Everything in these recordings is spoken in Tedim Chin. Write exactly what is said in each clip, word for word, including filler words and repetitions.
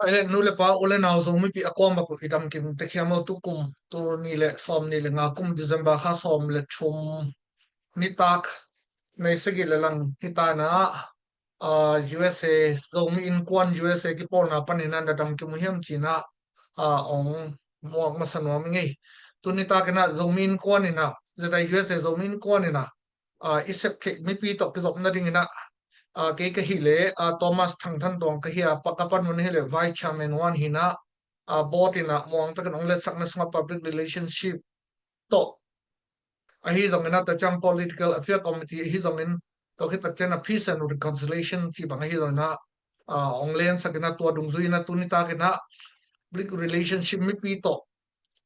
Ai le nu le pa, u le nau, Zomi pi a kuamah uh i dam kim tek hiam lo? Tukum, tu ni le sawm ni le nga kum, December kha sawm le thum nitak, nei sagih le lang hi ta na, ah, U S A, Zomi Innkuan U S A kipawlna panin a na dam kim uh hiam ci-in a, ah, ong muak masa nuam ing ei. Tu nitak in a Zomi Innkuan in a, Z I U S A Zomi Innkuan in a, ah, i sep theih mipi tawh kizopna dingin a, ah, kei ka hi le, ah, Thomas Thang Than Tuang ka hi a, pa, ka panmun hi le Vice Chairman one hi na, ah, board in a muang takin ong letsakna sungah public relationship tawh, ahi zongin a, tua ciang Political Affairs Committee ahi zongin, tua khit tak ciang a Peace and Reconciliation ci bang ahi zongin a, ah, ong lensak in a, tua dungzui in a tu nitak in a public relationship mipi tawh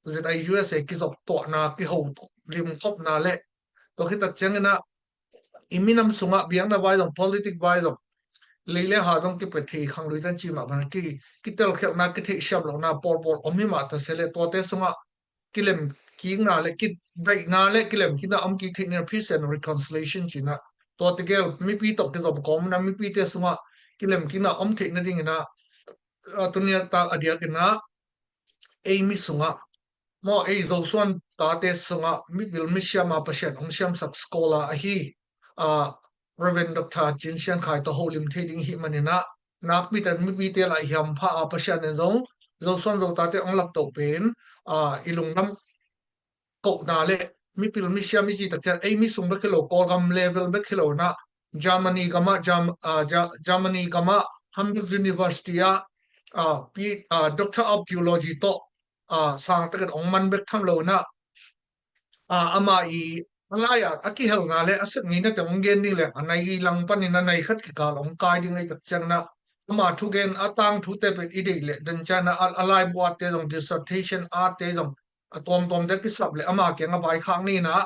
Z I U S A kizop tuahna, kiho limkhopna le, tua khit tak ciang in a i minam sungah biakna vai zong, politic vai zong, lei le ha zong kipia thei khang lui tan ci mah bang ki, kitelkhialhna, kitheihsiam lohna pawlpawl om hi mah ta se le, tuate sungah kilem kikna le, kidaihna le kilem kikna om kik theih ni a, Peace and Reconciliation ci-in a, tua tegel mipi tawh kizom kawm in a, mipite sungah kilem kikna om theih nadingin a, ah, tu nitak a diakin a, ei mi sungah maw, ei Zosuan tate sungah mipil misiam a Pasian ong siamsak scholar ahi, ah, Reverend Doctor Cin Sian Khai tawh holim thei ding hi manin a, nakpi tak mipite lah hiampha a Pasian in zong Zosuan Zotate ong laptoh pen, ah, i lungdam kohna le mipil misiam i ci tak ciang, ei mi sung bek hi lo, Kawlgam level bek hi lo in a, Germany gam ah, Germ-, ah, Ger-, Germany gam ah Hamburg University ah, ah, P-, ah, Doctor of Theology tawh, ah, sang takin ong man bek tham lo in a, ah, amah i a lai-ah a kihelna le a sep ngeina teng ong gen ding le, a nai i lang panin a nai khat kikal ong kai ding ahi tak ciang in a, ama thugen a tangthute pen i deih le den ciang in a, a, a laibu art te zong, dissertation art te zong, a tuamtuamte kisap le ama kiangah vaikhak ni in a,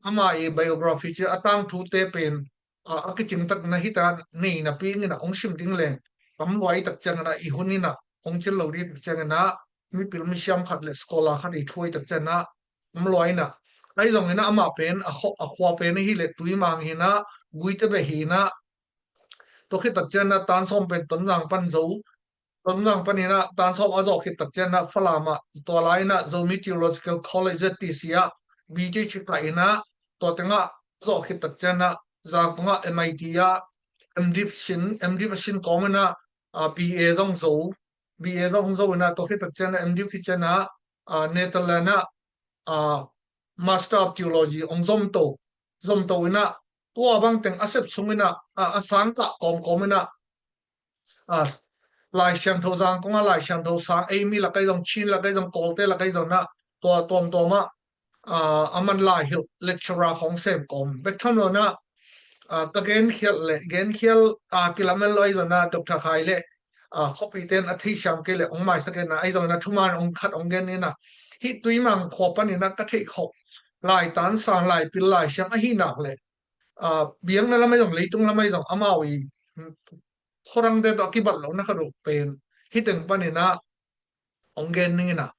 ama i biography ci a, tangthute pen, a, a kicing tak in a, hita nei napi in a ong sim ding le tam lua i tak ciang in a, i hun in a ong cil lo ding tak ciang in a, mipil misiam khat le scholar khat i thu i tak ciang in a, tam lua in a, ahi zongin a, amah pen a khua, a khua pen ahi le Tuimang hi in a, Guite beh hi in a, tua khit tak ciang in a Tan Sawm pen Tonzang pan zo, Tonzang panin a Tan Sawm a zawh khit tak ciang in a Falam ah, tua lai in a Zomi Theological College, Z T C ah B J C kah in a, tua tengah a zawh khit tak ciang in a Zangkong ah M I T ah M.Div sin, M.Div a sin kawm in a, ah, B A zong zo, B A zong zo in a, tua khit tak ciang in a M.Div khit ciang in a, ah, Netherlands ah, ah, Master of Theology ong zomto, zomto in a, tua bang teng a sep sung in a, ah, a sang kah kawmkawm in a, ah, Lai Siangtho, Zangkong ah Lai Siangtho sang, ei mi lak ah zong, Chin lak ah zong, Kawlte lak ah zong in a, tua tuamtuam ah, ah, a man lai hilh lecturer khawng sem kawm bek tham lo in a, ah, ka genkhial le, genkhial, ah, kilamen lo ahi zong in a, Doctor Khai le, ah, khuapite in a theisiam kei le ong maisak in a, ahi zong in a thuman ong khat ong gen in a, hih Tuimang khua panin a ka theih khop, laitan sang, laipil, laisiam ahi nak le, ah, biakna lam ahi zong, leitung lam ahi zong, amau i, mm, khuadangte tawh a kibat lohna khat uh pen hih teng panin a ong gen ning in a,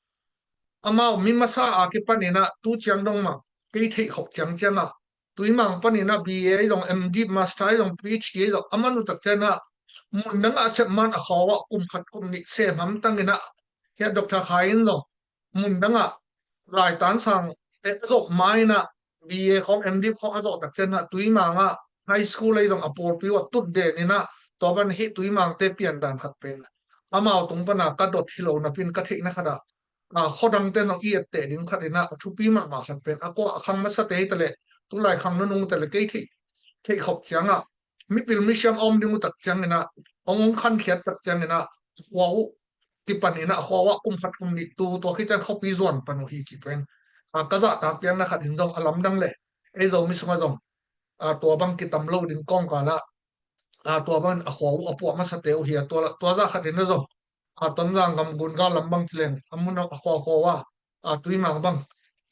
amau mi masa a kipanin a tu ciang dong mah kei theih khop ciangciang ah, Tuimang panin a B A ahi zong, M.Div, Master ahi zong, P H D ahi zong, a man uh tak ciang in a, mun dang ah a sep man a khua uh ah kum khat kum nih sem hamtang in a, hiah Doctor Khai in zong mun dang ah laitan sang, eh, a zawh ma in a, B A khawng, M.Div khawng a zawh tak ciang in a, Tuimang ah high school ahi zong a pawlpi uh ah tut den in a, tua ban hih Tuimangte pian dan khat pen amau tung pan a ka dot hi lo napi in ka theihna khat ah, ah, khuadangte in zong i etteh ding khat in a, a thupi mahmah khat pen, a kua a khang masate hi ta le, tulai khang nunungte le, kei theih, theih khop ciang ah, mipil misiam a om ding uh tak ciang in a, ong, ong khankhiat tak ciang in a, a khua uh kipan in a, a khua uh ah kum khat kum nih tu, tua khit ciang khuapi zuan pan uh hi ci pen, ah, ka zahtak piakna khat in zong a lamdang le, ei Zomi sungah zong, ah, tua bang kitam lo ding kawngkal ah, ah, tua bang a khua uh a puah masate uh hi a, tua, tua zah khat in a zong, ah, Tonzang gam Gungal lam bang ci leng, a mun a khua khua uh ah, ah, Tuimang bang,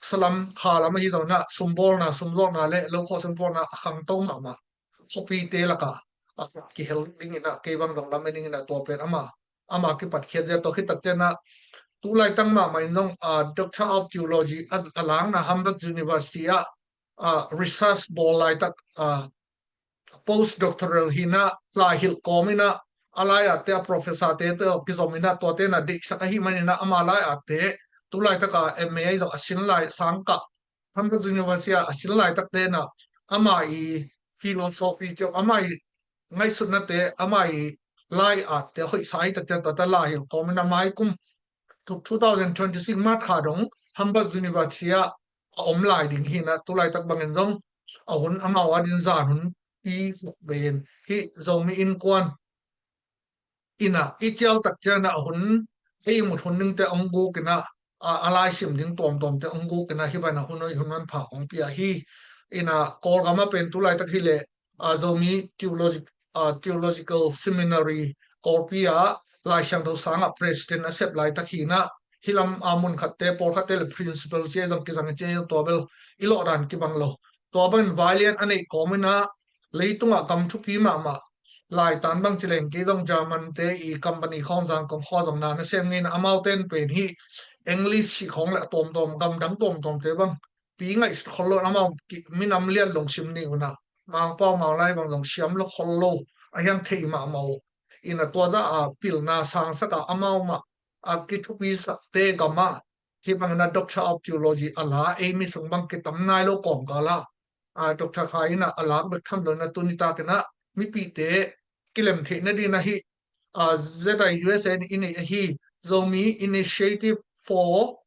salam kha lam ahi zong in a, sumbawlna, sumzawhna le lo khawh sumzawhna a khangto mahmah khuapite lak ah, ah, kihel ding in a, kei bang zong lamen ning in a, tua pen ama, ama kipatkhiat zia, tua khit tak ciang in a, tu laitak mahmah in zong, ah, Doctor of Theology a, a lakna Hamburg University ah, ah, research bawl laitak, ah, postdoctoral hi in a, lai hilh kawm in a, a lai-atte a professor-te tawh kizom in ah tuate in ah deihsak ahih manin ah ama lai-atte tu laitaka M A ahi zong a sin lai sangkah Hamburg University ah a sin laitakte in ah ama i philosophy ciang ama i ngaihsutnate ama i lai-atte hoihsa ahi tak ciang tuate lai hilh kawm in ah mai kum two thousand twenty-six March kha dong Hamburg University ah a om lai ding hi in ah tu laitak bangin zong a hun amau adingin zan hun pi suk ve in hih Zomi Innkuan in ah i cial tak ciang in ah a hun ei mut hun dingte hong guk in ah a, a laisim ding tuamtuamte hong guk in ah hih bang in ah hun hoih hun manpha hong pia hi. In ah Kawlgam ah pen tu laitak hi leh a, Zomi Theologic, a, Theological Seminary Kawlpi ah Lai Siangtho sang ah president a sep laitak hi in ah hih lam a mun khatte pawlkhatte le principal ci a zong kizang ci a zong tua bel i lawh dan kibang lo. Tua bangin vailian a neih kawm in ah leitungah gam thupi mahmah laitan bang ci leng kei zong German-te i company khawng zang kong khaw zong na nasem ngei in ah amaute in pen hih English cih khawng le a tuamtuam gamdang tuamtuamte bang pi ngaihsut khol lo in amau minam lian lungsim nih un ah Mangpau Manglai bang zong siam lo khol lo a hiang thei mahmah uh. In ah tua dah a pilna sangsak a amau mah a kithupisakte gam ah hih bangin ah Doctor of Theology a la ei mi sung bang kitam nai lo kawmkal ah a Doctor Khai in ah a lak bek tham lo in ah tuni tak in ah mipite kilem theih nadingin ah hih a, Z I U S A in i neih ahi Zomi Initiative for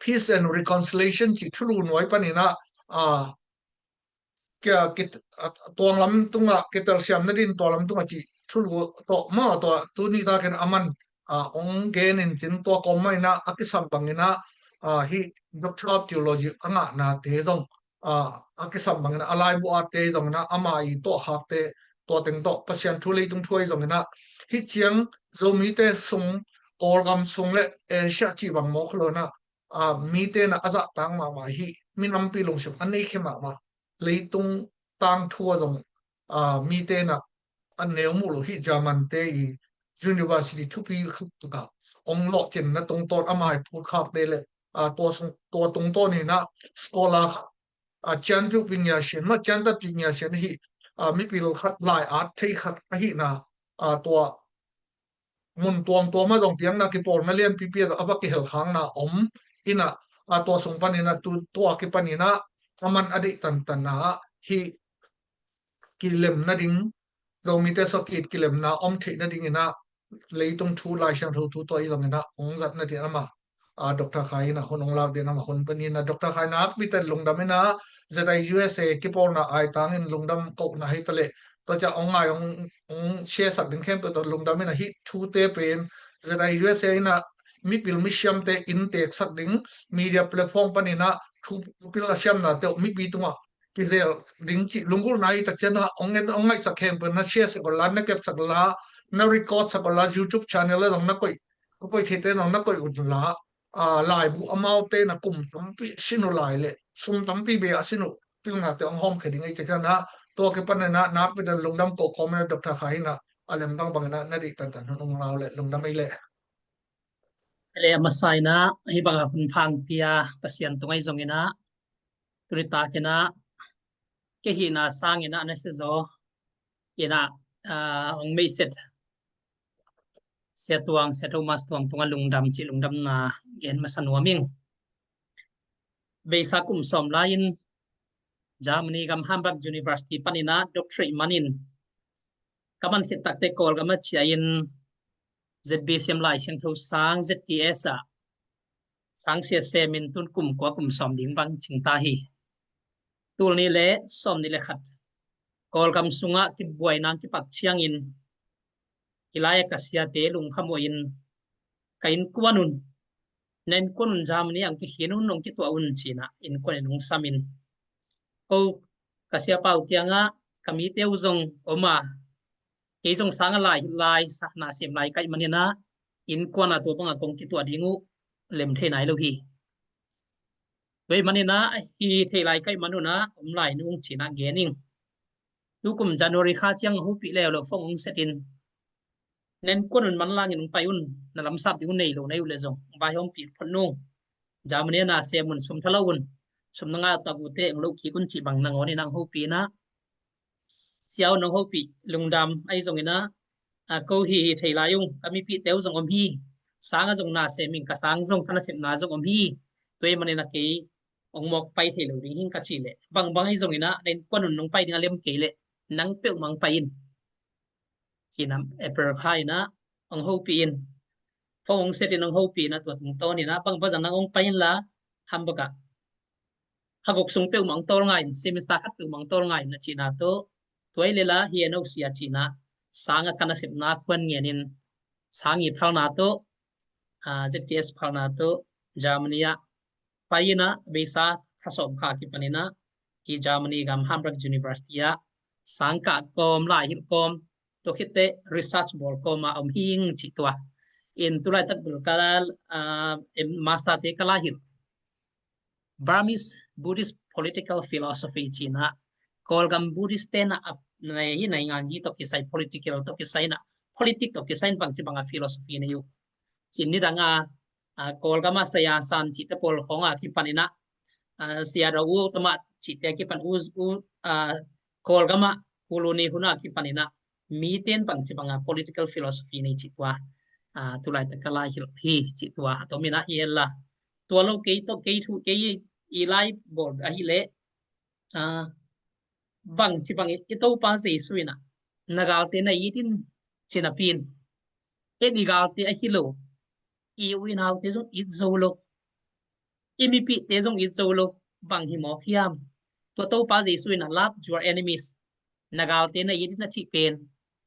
Peace and Reconciliation cih thulu nuai panin ah a, kia, kit, a, tuanglam tungah kitelsiam nading tuanglam tungah cih thulu tawh maw tawh tuni takin a man a, hong gen in cin tua kawm mah in ah a kisam bangin ah a, hih Doctor of Theology a ngahnate zong a, a kisam bangin ah a laibu atte zong in ah ama i tuahkhakte tua teng tawh Pasian thu leitung thu ahi zong in ah hih ciang Zomite sung Kawlgam sung le Asia cih bang mawk lo in ah a, mite in ah a zahtak mahmah hi. Minampi lungsim a nei khia mahmah leitung tangthu a zong a, mite in ah a neu muh lo hi. German-te i university thupi khat takah hong lawhcinna tungtawn ama i phutkhakte le a, tua sung tua tungtawn in ah scholar khat a, cianpiuh pi ngiasian mah ciantatpi ngiasian ahi a, mipil khat lai-at thei khat ahihna a, tua mun tuamtuam ah zong piakna kipawlna lianpipi a va kihelkhakna om in ah a, tua sung panin ah tu, tua kipanin ah a man a deih tantan ah hih kilem nading Zomite sawkit kilemna om theih nadingin ah leitung thu Lai Siangtho thu tua i zongin ah hong zat nading amah a, Doctor Khai in ah hun hong lak ding amah hun panin ah Doctor Khai nakpi takin lungdam in ah Z I U S A kipawlna aitangin lungdam kohna hi ta leh tua ciang hong ngai hong, hong share sak ding khempeuh tawh lungdam in ah hih thute pen Z I U S A in ah mipil misiamte innteksak ding media platform panin ah thu pil a siamnate uh mipi tungah kizel ding cih lunggulhna i tak ciang ah hong ngen hong ngaihsak khempeuh na share sak un la na kepsak la na record sak un la YouTube channel ah zong na koih ka koih theite zong na koih un la a, laibu amaute na kum tampi sin uh lai le sum tampi bia a sin uh pilnate hong hawmkhia ding i tak ciang ah tua kipan in ah nakpi takin lungdam kohkawm in ah Doctor Khai in ah a lem bangbang in ah na deih tantan hun hong lau le lungdam ei le. Ele a masa in ah hih bang a hun pha hong pia Pasian tung ahi zongin ah tuni takin ah kei hihna sangin ah na sia zaw in ah a, hong meiset Sia Tuang, Sia Thomas Tuang tungah lungdam cih lungdamna gen masa nuam ing. Beisa kum sawm lai-in Germany gam Hamburg University panin ah doctorate manin ka man khit takte Kawlgam ah ciah in Z B C M Lai Siangtho sang Z T S ah sang sia semin tun kum kua kum sawm ding bang cing ta hi. Tul nih le sawm nih le khat Kawlgam sungah kibuaina kipat ciangin hih lai-ah ka siate lungkham uh in ka innkuan un na innkuan un Germany ah hong kikhin un hong kituah un ci-in ah innkuan in hong sam in ko ka siapa uh kiangah ka mite uh zong om a kei zong sang a lai hi lai sa na sem lai ka hih manin ah innkuan ah tua bangah kong kituah ding uh lem thei nai lo hi. Tua hih manin ah hi thei lai ka hih man un ah om lai nung ci-in ah gen ing. Tukum January kha ciang a hopih leuleu phone hong set in na innkuan un manlangin hong pai un na lamsap ding uh nei lo na hih uh leh zong vaihawmpih phot nung. Germany ah na sem un sum tha lo un sum na ngah tak uhte hong lo kik un cih bang nangawn in ah hong hopih in ah sia un hong hopih lungdam ahi zongin ah a, ko hi hi thei lai ung, ka mipihte uh zong om hi, sang a zong na sem ing, ka sang zong ka nasepna zong om hi, tua ahih manin a kei hong mawk pai thei lo ding hing ka cih leh, bangbang ahi zongin ah, na innkuan un nong pai ding a lem kei leh, nang peuhmah hong pai in. Ci-in ah April kha in ah hong hopih in. Phone hong set in hong hopih in ah, tua tungtawn in ah, bangbang zong nang hong pai in la, Hamburg ah ha guk sung peuhmah hong tawl ngai in, semester khat peuhmah hong tawl ngai in, a cihna tawh, tua hi leh la hi en o sia, ci-in ah, sang a ka nasepna khuan ngen in, sang ih phalna tawh, a, Z T S phalna tawh, Germany ah pai in ah, a beisa kha sawm kha kipan in ah, i Germany gam Hamburg University ah sang kah kawm, la hilh kawm, tua khit teh research bawl kawm a om hi ing, cih tua. In tulaitak bel ka, a, em, master te ka la hilh Burmese Buddhist political philosophy, ci-in ah, Kawlgam Buddhist te na ap, na hi nainganzi tawh kisai, political tawh kisai na, politic tawh kisai in bangci banga philosophy nei uh. Ci-in nidang a, a, Kawlgam a saya san cihte pawl khawng a kipan in ah, a, saya ra u tama cihte a kipan u, u, a, Kawlgam a, u lu ni hun a kipan in ah, mite in bangci banga political philosophy nei cih tua, a, tulaitak ka la hilh hi, cih tua, a tom in ah hi en la. Tua lo kei tawh, kei thu, kei i lai bawl ahih leh, a, bangci bangin i Topa Jesu in ah, na galte na it in, ci napi in, en i galte ahi lo, i u i naute zong it zo lo, i mipihte zong it zo lo, bang hi mawk hiam? Tua Topa Jesu in ah, love your enemies, na galte na it in, a cih pen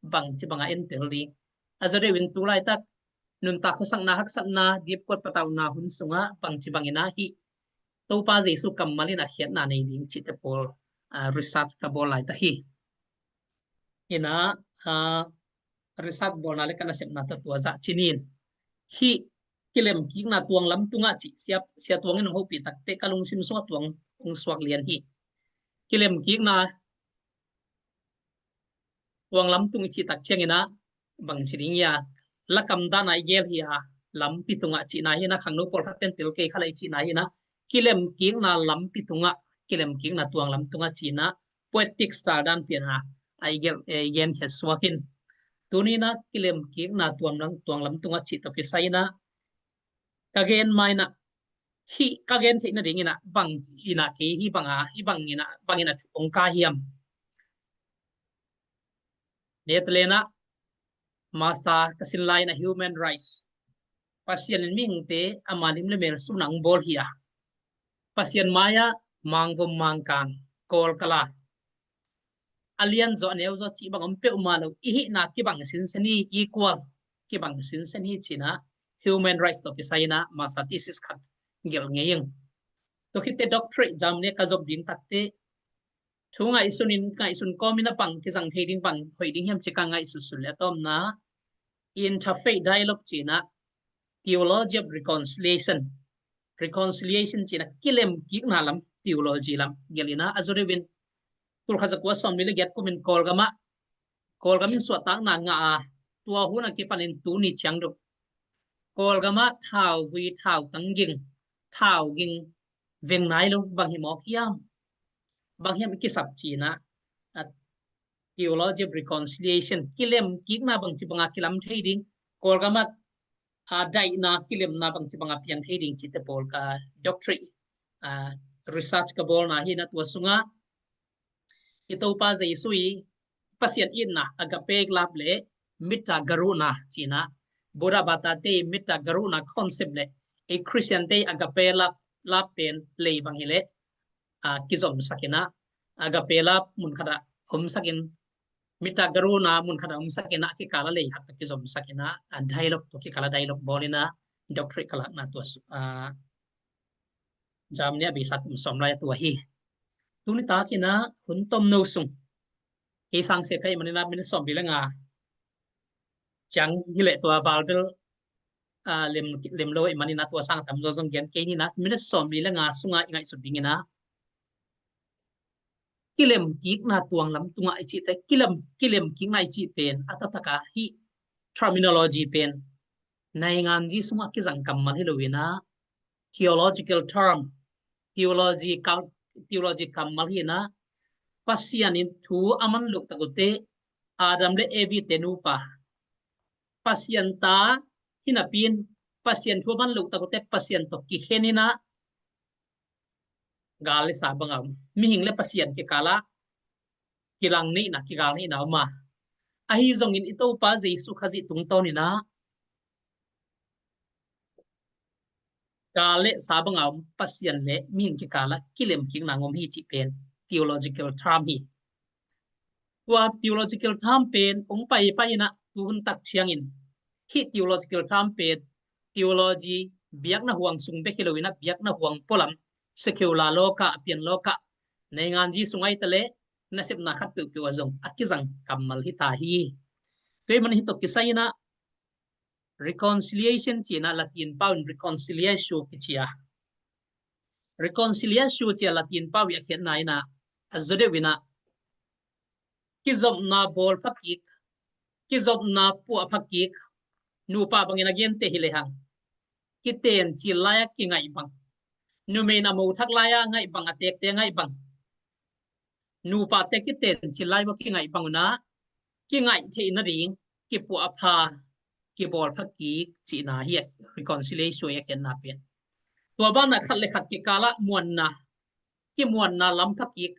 bangci banga entel ding? A zaw deuh in tulaitak nuntak khuasakna, haksatna, dipkuat patauhna hun sungah bangci bangin ah hih Topa Jesu kammal in a khiatna nei ding cihte pawl, a, research ka bawl laitak hi. In ah, a, research bawlna le ka nasepna tawh tua zah ci-in, hih kilemkikna tuang lam tungah cih, sia, sia Tuang in hong hopih tak teh ka lungsim sungah tuang hong suak lian hi. Kilemkikna tuang lam tung i cih tak ciangin ah, bangci ding hia, lakam dan a i gel hi a, lampi tungah cihna hi in ah, khangno pawlkhat ten tel kei kha lai cihna hi in ah, kilemkikna lampi tungah, kilemkikna tuang lam tungah ci-in ah, poetic style dan pian a, a i gel, a i gen khia suak in. Tuni in ah kilemkikna tuang lam, tuang lam tungah cih tawh kisai in ah, ka gen ma in ah, hih ka gen theih nading in ah, bang in ah kei hih banga, hih bang in ah, bang in ah thu kong kah hiam? Netalenah master ka sin lai in ah human rights, Pasian in mihingte ama lim le mel sungah hong bawl hi a, Pasian mai-ah mangvom mangkang, kawl kala, a lian zaw a neu zaw cih bang om peuhmah lo, i hihna kibang sinsen hi, equal, kibang sinsen hi ci-in ah human rights tawh kisai in ah master thesis khat gelh ngei ing. Tua khit teh doctorate Germany ka zop ding tak teh, thu ngaihsun in, ngaihsun kawm in ah bang kizang thei ding, bang hoih ding hiam ci-a ka ngaihsutsun leh, a tawpna interfaith dialogue ci-in ah, theology of reconciliation, reconciliation ci-in ah kilemkikna lam, theology lam gelh in ah, a zaw deuh in tulkhat zakua sawmli le giat kum in Kawlgam ah, Kawlgam in suahtakna ngah a, tua hun a kipan in tuni ciang dong Kawlgam ah thauvui, thautang ging, thau ging veng nai lo, bang hi mawk hiam? Bang hiam i kisap ci-in ah, a, theology of reconciliation, kilemkikna bangci banga kilam thei ding, Kawlgam ah, a, daihna, kilemna bangci banga piang thei ding cihte pawl ka doctorate, a, research ka bawlna hi in ah, tua sungah i Topa Jesu i Pasian itna, agape love le metta karuna ci-in ah, Buddha bata te i metta karuna concept le i Christian te i agape love, love pen lei bang hi leh, a, kizomsak in ah, agape love mun khat ah omsak in, metta karuna mun khat ah omsak in ah, a kikal ah lei khat tawh kizomsak in ah, a, dialogue, tua kikal ah dialogue bawl in ah doctorate ka lakna tua su-, a, Germany a beisa kum sawm lai a tua hi. Tuni tak in ah hun tomno sung, kei sang sia ka hih manin ah minute sawmli le nga ciang hi leh, tua val bel, a, lem, lem lo ahih manin ah tua sang a tamzaw zong gen kei ni in ah, minute sawmli le nga sungah i ngaihsut ding in ah, kilemkikna tuang lam tungah i cih teh, kilem, kilemkikna i cih pen a taktak ah hih terminology pen nainganzi sungah kizang kammal hi lo in ah, theological term, theology kam-, theology kammal hi in ah, Pasian in thu a man loh tak uh teh, Adam le Evi te nupa, Pasian ta hi napi-in, Pasian thu a man loh tak uh teh Pasian tawh kikhen in ah, gal le sa bang a om. Mihing le Pasian kikal ah kilang neihna, kigal neihna om a. Ahi zongin i Topa Jesu Khazih tungtawn in ah, gal le sa bang a om Pasian le mihing kikal ah kilemkikna hong om hi cih pen theological term hi. Tua theological term pen hong paipai in ah, tuhun tak ciangin hih theological term pen theology, biakna huang sung bek hi lo in ah, biakna huang pualam, secular lawkah, a pian lawkah, nainganzi sung ahih leh nasepna khat peuhpeuh ah zong a kizang kammal hi ta hi. Tua ahih manin hih tawh kisai in ah, reconciliation cih in ah Latin pau in reconciliatio kici a. Reconciliatio cih a Latin pau i a khiatna in ah, a zaw deuh in ah, kizopna bawl phakik, kizopna puah phakik, nupa bangin a gente hi lehang, kiten cil lai-a kingaih bang, numei in a mo thak lai-a ngaih bang, a teekte ngaih bang, nupate kiten cil lai-a kingaih bang un ah, kingaih theih nading, kipuahpha, kibawl phakik cihna hi a, reconciliatio i a khiatna pen. Tua banah khat le khat kikal ah muanna, kimuanna lam phakik,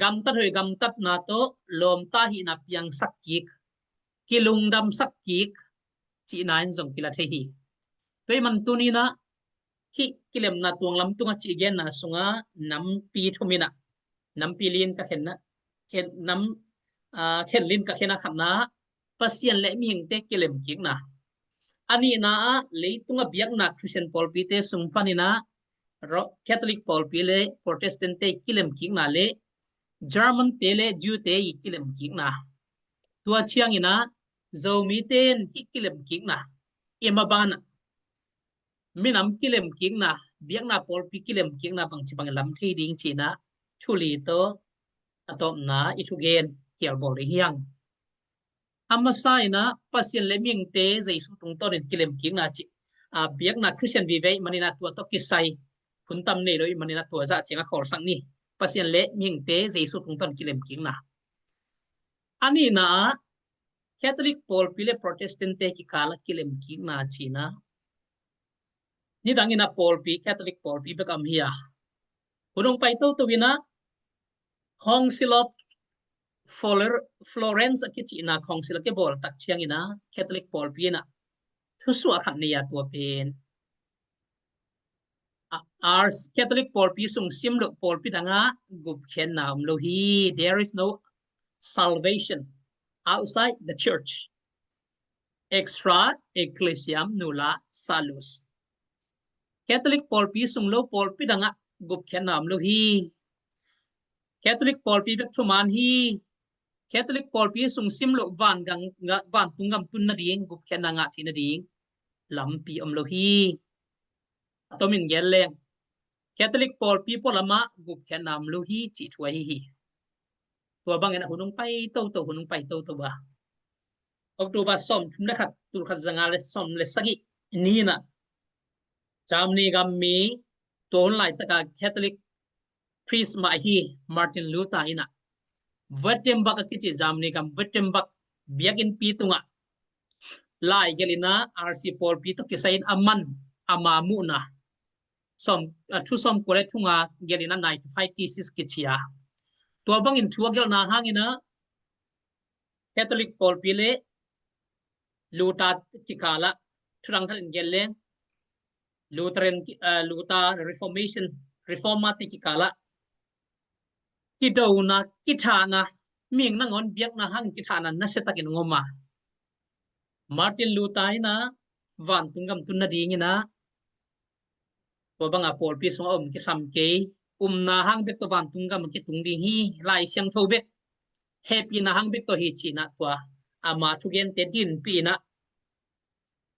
gamtat hoih gamtatna tawh lawmta hihna piangsak kik, kilungdamsak kik cihna in zong kila thei hi. Tua ahih manin tuni in ah, hih kilemna tuang lam tungah cih genna sungah nampi thum in ah, nampi li in ka khen ah, khen nam, ah, khen li in ka khen ah, khatna, Pasian le mihingte kilemkikna. A nihna ah, leitung a biakna Khristian pawlpite sung panin ah, Ro-, Catholic pawlpi le Protestant-te kilemkikna le German-te le Jew-te i kilemkikna. Tua ciangin ah, Zomite in hih kilemkikna, i maban ah minam kilemkikna, biakna pawlpi kilemkikna bangci bangin lam thei ding cih in ah, thu li tawh a tawpna i thugen kial bawl ding hi hang. A masa in ah Pasian le mihingte Jesu tungtawnin kilemkikna cih, a, biakna Khristian vive ahih manin ah tua tawh kisai hun tam nei lo ahih manin ah tua zah ciang a khawlsak ni. Pasian le mihingte Jesu tungtawn kilemkikna. A nihna ah Catholic pawlpi le Protestant-te kikal ah kilemkikna cih in ah, nidang in ah pawlpi, Catholic pawlpi bek a om hi a. Hun hong pai toto in ah, Council of Flor-, Florence a kicihna council a kibawl tak ciangin ah, Catholic pawlpi in ah thusuah khat nei a, tua pen, a, Ars Catholic pawlpi sung sim loh pawlpi dangah gupkhiatna om lo hi. There is no salvation outside the church. Extra ecclesiam nulla salus. Catholic pawlpi sung lo pawlpi dangah gupkhiatna om lo hi. Catholic pawlpi bek thuman hi. Catholic pawlpi sung sim loh vantung gam tun nading, gupkhiatna ngah theih nading lampi om lo hi. A tomin gen leng, Catholic pawlpi pualamah gupkhiatna om lo hi cih thu ahi hi. Tua bangin a hun hong pai toto, hun hong pai toto a. October sawmthum le khat, tulkhat zanga le sawm le sagih ni-in ah, Germany gam mi, tua hun laitaka Catholic priest mah ahi Martin Luther in ah, Wittenberg a kici Germany gam Wittenberg biakinnpi tungah lai gelh in ah, R C pawlpi tawh kisai in a man, ama muhna, sawm, a, thu sawmkua le thunga gelh in ah, ninety-five thesis kici a. Tua bangin thu a gelhna hangin ah, Catholic pawlpi le Luther kikal ah, thudang khat in gen leng, Lutheran ki-, ah, Luther Reformation, Reformer-te kikal ah kidona, kithahna, mihing nangawn biakna hang kithahna nasia takin hong om a. Martin Luther in ah vantung gam tun nadingin ah, tua banga pawlpi sungah om kisam kei, umna hang bek tawh vantung gam a kitung ding hi, Lai Siangtho bek hehpihna hang bek tawh hi ci-in ah, tua ama thugente dinpih in ah,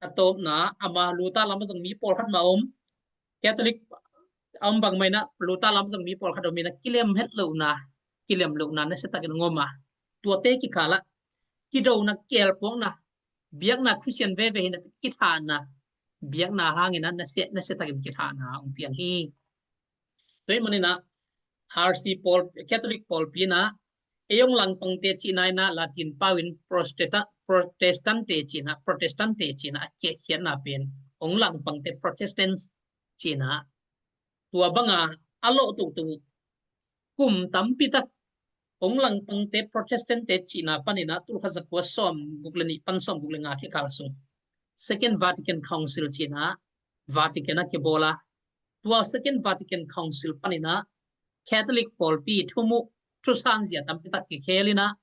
a tawpna, ama Luther lam a zong mi pawlkhat mah om, Catholic a om bangmah in ah Luther lam a zong mi pawlkhat om in ah, kilem het lohna, kilem lohna nasia takin hong om a. Tuate kikal ah kidona, kielpuakna, biakna Khristian veve hi napi kithahna, biakna hangin ah nasia, nasia takin kithahna hong piang hi. Tua ahih manin ah R C pawl, Catholic pawlpi in ah, ei hong langpangte cihna in ah Latin pau in Protestant, Protestant te cina, Protestant te cina a kiakhiatna pen, ong langpang te Protestants cina, tua banga a loh tuktuk kum tampi tak ong langpang te Protestant te cina panina tulkhat zakua sawm guk le nih pan sawm guk le nga kikal sung Second Vatican Council cina Vatican a kibola, tua Second Vatican Council panina Catholic pawlpi thumuh thusanzia tampi tak kikhelina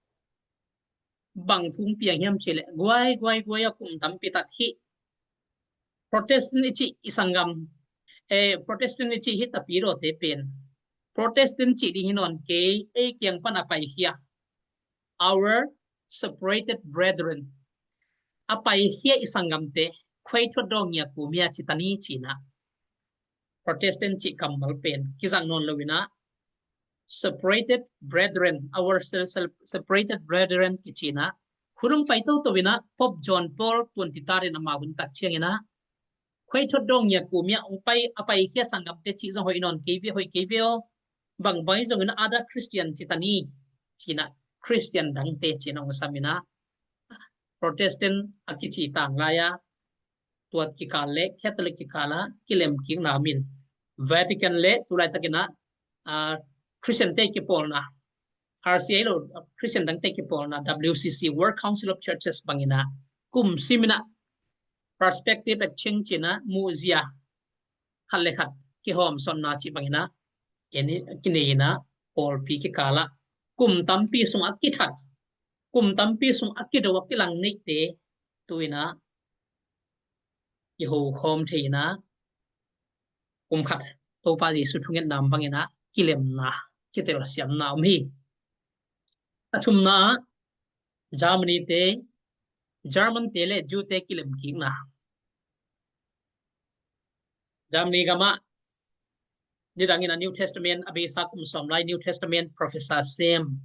bang thu piang hiam cih leh guai guai guai a kum tampi tak hi Protestant i cih i sanggam, eh, Protestant i cih hi tapidawte pen Protestant cih ding hi nawn kei, ei kiang pan a paikhia our separated brethren, a paikhia i sanggamte khuaithuat dawng ngiak kumia citani cina Protestant cih kammal pen kizang nawn lo ina separated brethren, our separated brethren kicina hunung pai toto ina Pope John Paul twenty-third in ama hun tak ciang ina khuaithuat dawng ngiak kumia ong pai a paikhia sanggamte cih zong hoih nawn kei ve, hoih kei ve aw, bang bai zong ina other Christian citani cina Christian dangte cina ong sam ina Protestant a kici tang lai a tua kikal le Catholic kikal a kilem kikna min Vatican le tulai takin a Christian te kipawlna R C I lo Christian dangte kipawlna W C C World Council of Churches bangina kum simina perspective exchange cina muhzia khat le khat kihawm sonna cih bangina kinei ina pawlpi kikala kum tampi sung a kithat kum tampi sung a kido a kilang neite tuina i ho khawm theina kum khat Topa Jesu thungetna bangina kilemna kitelsiamna om hi. A thumna Germany te German te le Jew te kilem kikna. Germany gama nidangin a New Testament a beisa kum sawm lai New Testament professor sem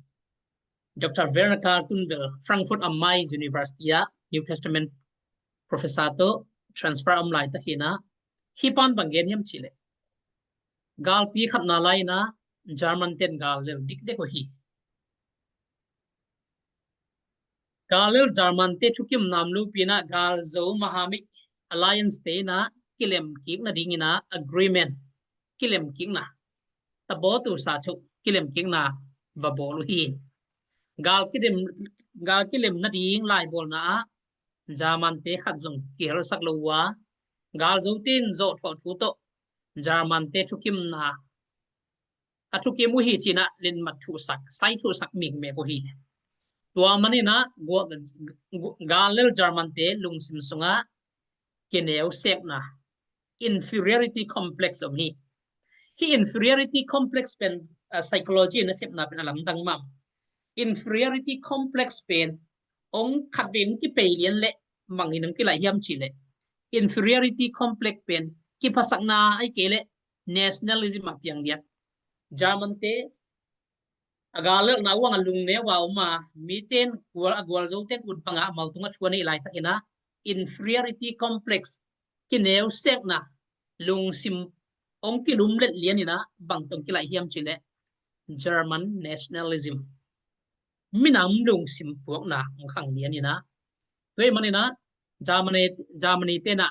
Dr. Werner Karl Tunbel Frankfurt am Main University a New Testament professor to transfer om lai takina hi pan bang gen hiam cih leh galpi khatna laina German ten gal lel dikdek uh hi. Gal lel German te thukim nam lupina gal zo mahamik alliance te ina kilem kikna dingina agreement kilem kikna tabotu sa chu kilem kikna va bawl uh hi. Gal kilem gal kilem nading lai bawlna ah German te khat zong kihelsak lo uh a gal zo tin zawh thuah thu tawh German te thukimna a thukim uh hi cina lenmat thuhsak sai thuhsak mikmek uh hi. Tua manina gal lel German te lungsim sunga kineu sekna inferiority complex om hi. Hi inferiority complex pen psychology na sepna pen a lamdang mah. Inferiority complex pen ong khatvei ong kipei lian le mangin ong kilai hiam cih leh inferiority complex pen kiphasakna ai kei le nationalism a piang lian. German te a gal lelna uang a lungneu a om a miten gual a gualzo ten ut banga amau tunga thuan ei lai takina inferiority complex kineu sekna lungsim ong kilumlet lianina bang tong kilai hiam cih leh German nationalism minam lungsim puakna ong khang lianina. Tua manina Germany Germany tena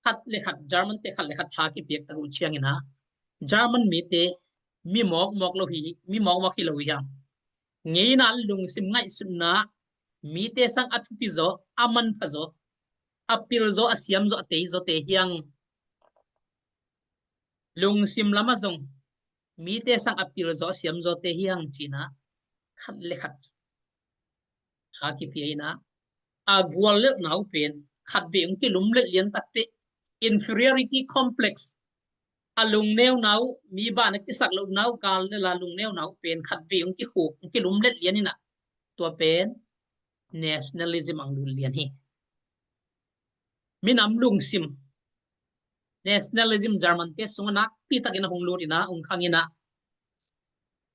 khat le khat German te khat le khat tha kipiak tak uh ciangina German mite mi mawkmawk lo hi mi mawkmawk hi lo hi hang ngeina lungsim ngaihsutna mite sang a thupi zaw a manpha zaw a pil zaw a siam zaw a tei zaw te hiang lungsim lama zong mite sang a pil zaw a siam zaw te hiang cina khat le khat ha kipia ina a gual lelna uh pen khatvei ong kilumlet lian takte inferiority complex a lungneuna uh mi bana kisak lohna uh gal lela lungneuna uh pen khatvei ong kikhuk ong kilumlet lianina tua pen nationalism ang lut lian hi. Minam lungsim nationalism German te sunga nakpi takin a hung lut ina ong khang ina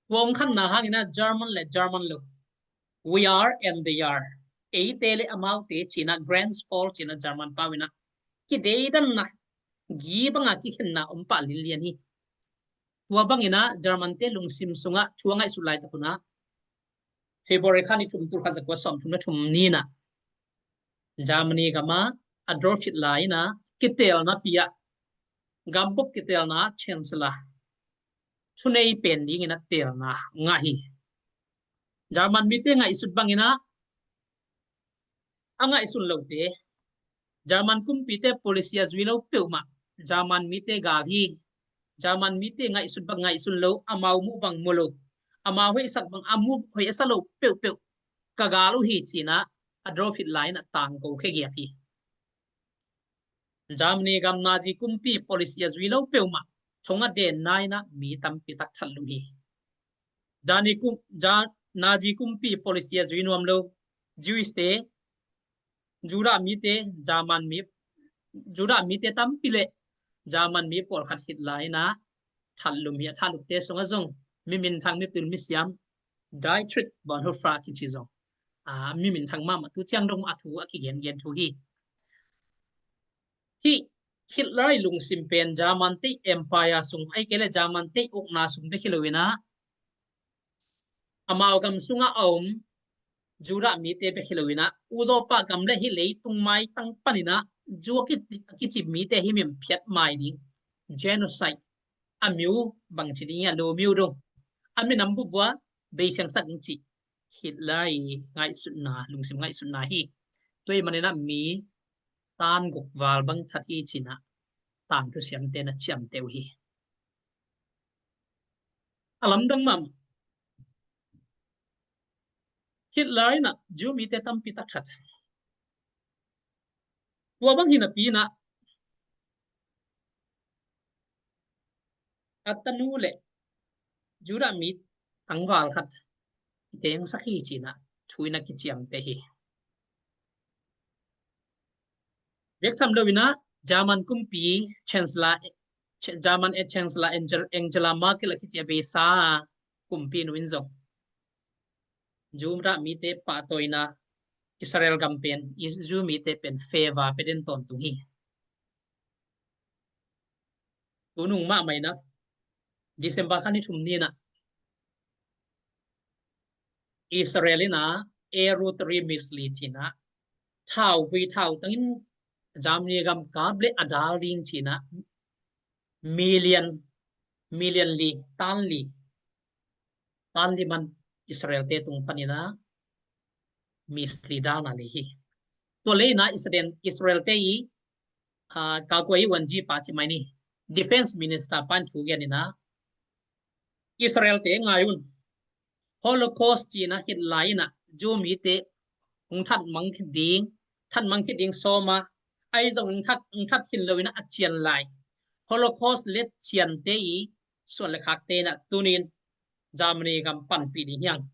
tua ong khanna hangina German le German lo we are and they are eite le amaute cina Grenz Fall cina German pau ina kideidanna gi banga kikhenna om pah linlian hi. Tua bangina German te lungsim sunga thu a ngaihsut lai takuna February kha ni thum, tul khat za kua sawm thum le thum ni-in ah Germany gam ah Adolf Hitler in ah kiteelna pi ah, gambup kiteelna chancellor thunei pen dingin ah teelna ngah hi. German mite ngaihsut bangin ah a ngaihsun lote, German kumpite policy a zui lo peuhmah German mite gal hi. German mite ngaihsut bang ngaihsun lo, amau muh bang mu lo, amau hoihsak bang a muh hoih a sa lo peuhpeuh ka gal uh hi, ci-in ah Adolf Hitler in ah tangko khia giap hi. Germany gam Nazi kumpi policy a zui lo peuhmah thong a denna in ah mi tampi tak that lum hi. Germany kum, Ger-, Nazi kumpi policy a zui nuam lo Jewish te, Judah mite, German mi, Judah mite tampi le German mi pawlkhat Hitler in ah that lum hi. A that lumte sungah zong mi minthang, mipil misiam Dietrich Bonhoeffer kici zong, a, mi minthang mahmah, tu ciang dong a thu a kigengen thu hi. Hih Hitler ii lungsim pen German te ii empire sung, ahih kei leh German te ii ukna sung bek hi lo-in ah, amau gam sungah a om Judah mite bek hi lo-in ah, uzaw pah gam le hih leitung maitang panin ah Jew a ki, a kici mite himhim phiat mai ding, genocide, a miu bangci ding hi a, lo miu dong, a minam vuvua beisiangsak ding cih Hitler ii ngaihsutna, lungsim ngaihsutna hi. Tua ahih manin ah mi tan guk val bang that hi, ci-in ah tangthu siamte na ciamteh uh hi. A lamdang mahmah, Hitler in ah Jew mite tampi tak that. Tua bang hi napi-in ah a tanu le Judah mi tangval khat kitengsak hi, ci-in ah thu in ah kiciamteh hi. Bek tham lo-in ah German kumpi chancellor, German chancellor Angel, Angela Merkel a kici a beisa kumpinu in zong Judah mite pahtawina, Israel gam pen, Is-, Jew mite pen favor pia den tawntung hi. Tunung mahmah in ah December kha ni thum ni-in ah Israel in ah Arrow three missile ci-in ah thauvui thautang in Germany gam kap leh a dal ding ci-in ah million, million li, tan li, tan li man Israel te tung panin ah missile dalna lei hi. Tua lei-in ah Israel, Israel te ii, ah, kalkuai i wan ji pa ci mai ni, defense minister pan thu gen in ah Israel te ngai un. Holocaust ci-in ah Hitler in ah Jew mite hong that mang khit ding, that mang khit ding sawm a, ahi zong hong that, hong that khin lo-in ah a cian lai Holocaust let ciante ii suan le khakte in ah tuni-in Germany gam panpih ding hi hang.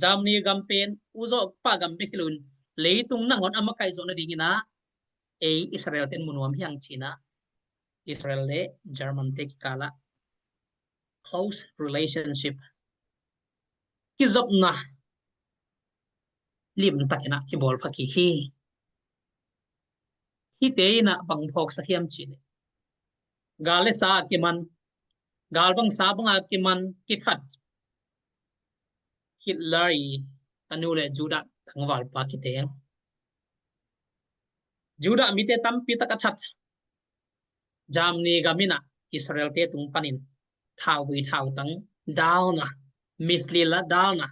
Germany gam pen uzaw pah gam bek hi lo-in leitung nangawn a makaih zawh nadingin ah ei Israel ten mu nuam hi hang ci-in ah Israel le German te kikal ah close relationship, kizopna limtakin ah kibawl pha kik hi. Hihte in ah bang phawksak hiam cih leh gal le sa a kiman, gal bang sa bang a kiman kithat Hitler ii tanu le Judah tangvalpa kiteng. Judah mite tampi tak a that Germany gam in ah Israel te tung panin thauvui thautang dalna, missile la dalna,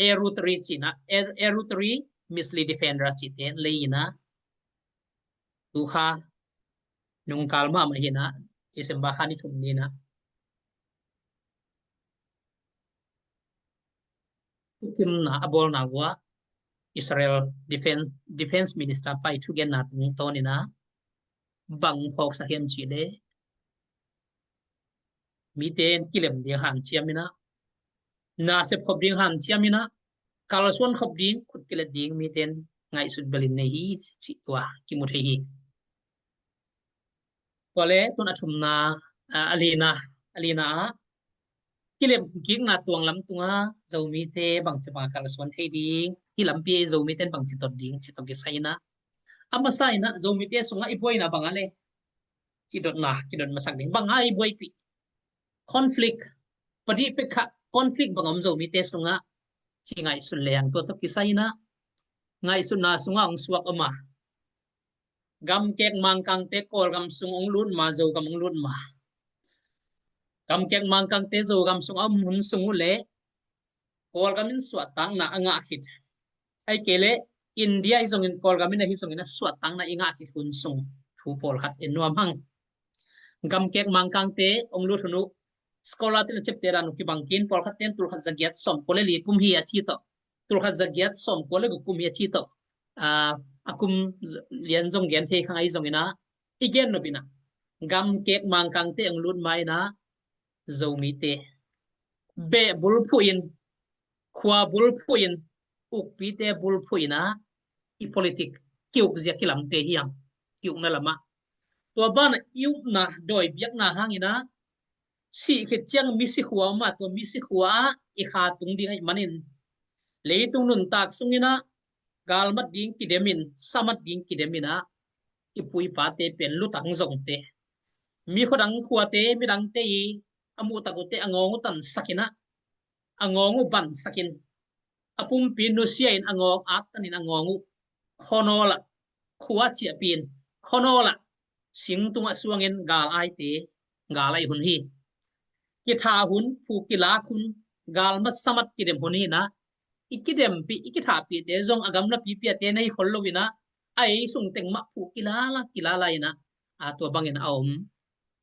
Arrow three ci-in ah, Arrow three missile defender cihte lei in ah, tu kha nungkal mahmah hi-in ah, December kha ni thum ni-in ah thukimna a bawlna uh ah Israel defense, defense minister pa ii thugenna tungtawnin ah bang phawksak hiam cih leh mite in kilem ding hanciam in ah, nasep khop ding hanciam in ah, kalsuan khop ding, khut kilet ding mite in ngaihsut bel in nei hi cih tua kimu thei hi. Tua leh tun a thumna, a, a lina, a lina ah kilem kikna tuang lam tungah Zomite bangci bang a kalsuan thei ding, hih lampi Zomite in bangci tot ding cih tawh kisai in ah, a masa in ah Zomite sungah i buaina bang a leh cidotna kidot masak ding, bang a i buaipih, conflict, padih pek kha conflict bang om Zomite sungah, ci ngaihsun leng tua tawh kisai in ah ngaihsutna sungah hong suak om a. Gamkek Mangkangte Kawlgam sung hong lut ma, Zogam hong lut ma. Gamkek Mangkangte Zogam sung a om hun sung uh leh Kawlgam in suahtakna a ngah khit, ahih kei leh India hi zongin Kawlgam in ahi zongin a suahtakna i ngah khit hun sung thu pawlkhat en nuam hang. Gamkek Mangkangte hong lut hun uh scholar te in a ciapteh dan uh kibang kei in, pawlkhat ten tulkhat zagiat sawmkua le li kum hi a ci tawh, tulkhat zagiat sawmkua le guk kum hi a ci tawh, aa, a kum lian zong gen thei kha ngei zongin ah, i gen nop in ah Gamkek Mangkangte hong lut ma in ah Zomite beh bulphuh in, khua bulphuh in, ukpite bulphuh in ah i politik ki-ukzia kilamte hi hang, ki-ukna lamah. Tua banah i upna dawi biakna hangin ah sih khit ciang misi khua om a, tua misi khua ah i kha tung ding ahih manin leitung nuntak sungin ah galmat ding kidemin, samat ding kidemin ah i pu i pate pen lutang zongte, mi khuadang khuate, midangte i a muhtak uhte a ngawng uh tansakin ah, a ngawng uh bansakin, a pumpi nusia in a ngawng aktanin a ngawng uh khuanawl ah, khua ciahpih in khuanawl ah, sing tungah suangin gal aite, gal aih hun hi. Kitha hun, phu kilak hun, galmat samat kidem hun hi in ah, i kidempih, i kithahpihte zong a gamlapi piate nei khol lo in ah, a ei sung teng mah phu kilala, kilala in ah, a tua bangin a om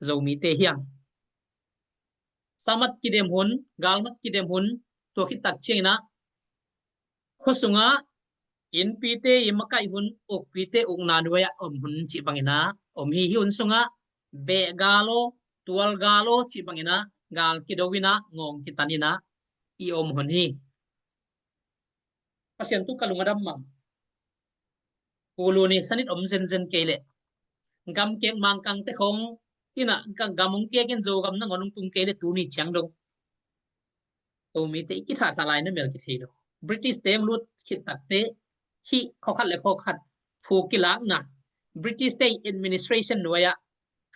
Zomite hi hang. Samat kidem hun, galmat kidem hun, tua khit tak ciangin ah khua sungah innpite i makaih hun, ukpite ukna nuai ah om hun cih bangin ah om hi. Hih hun sungah beh gal aw, tual gal aw cih bangin ah gal kido in ah, ngawng kitan in ah i om hun hi. Pasian thu ka lung a dam mang. Kulu ni sanit om zenzen kei leh Gamkek Mangkangte khong in ah, ka gam hong kek in Zogam nangawn hong tung kei leh tuni ciang dong Zomite i kithahtha lai na mel kithei lo. British te hong lut khit takteh hih khua khat le khua khat phu kilakna, British te administration nuai ah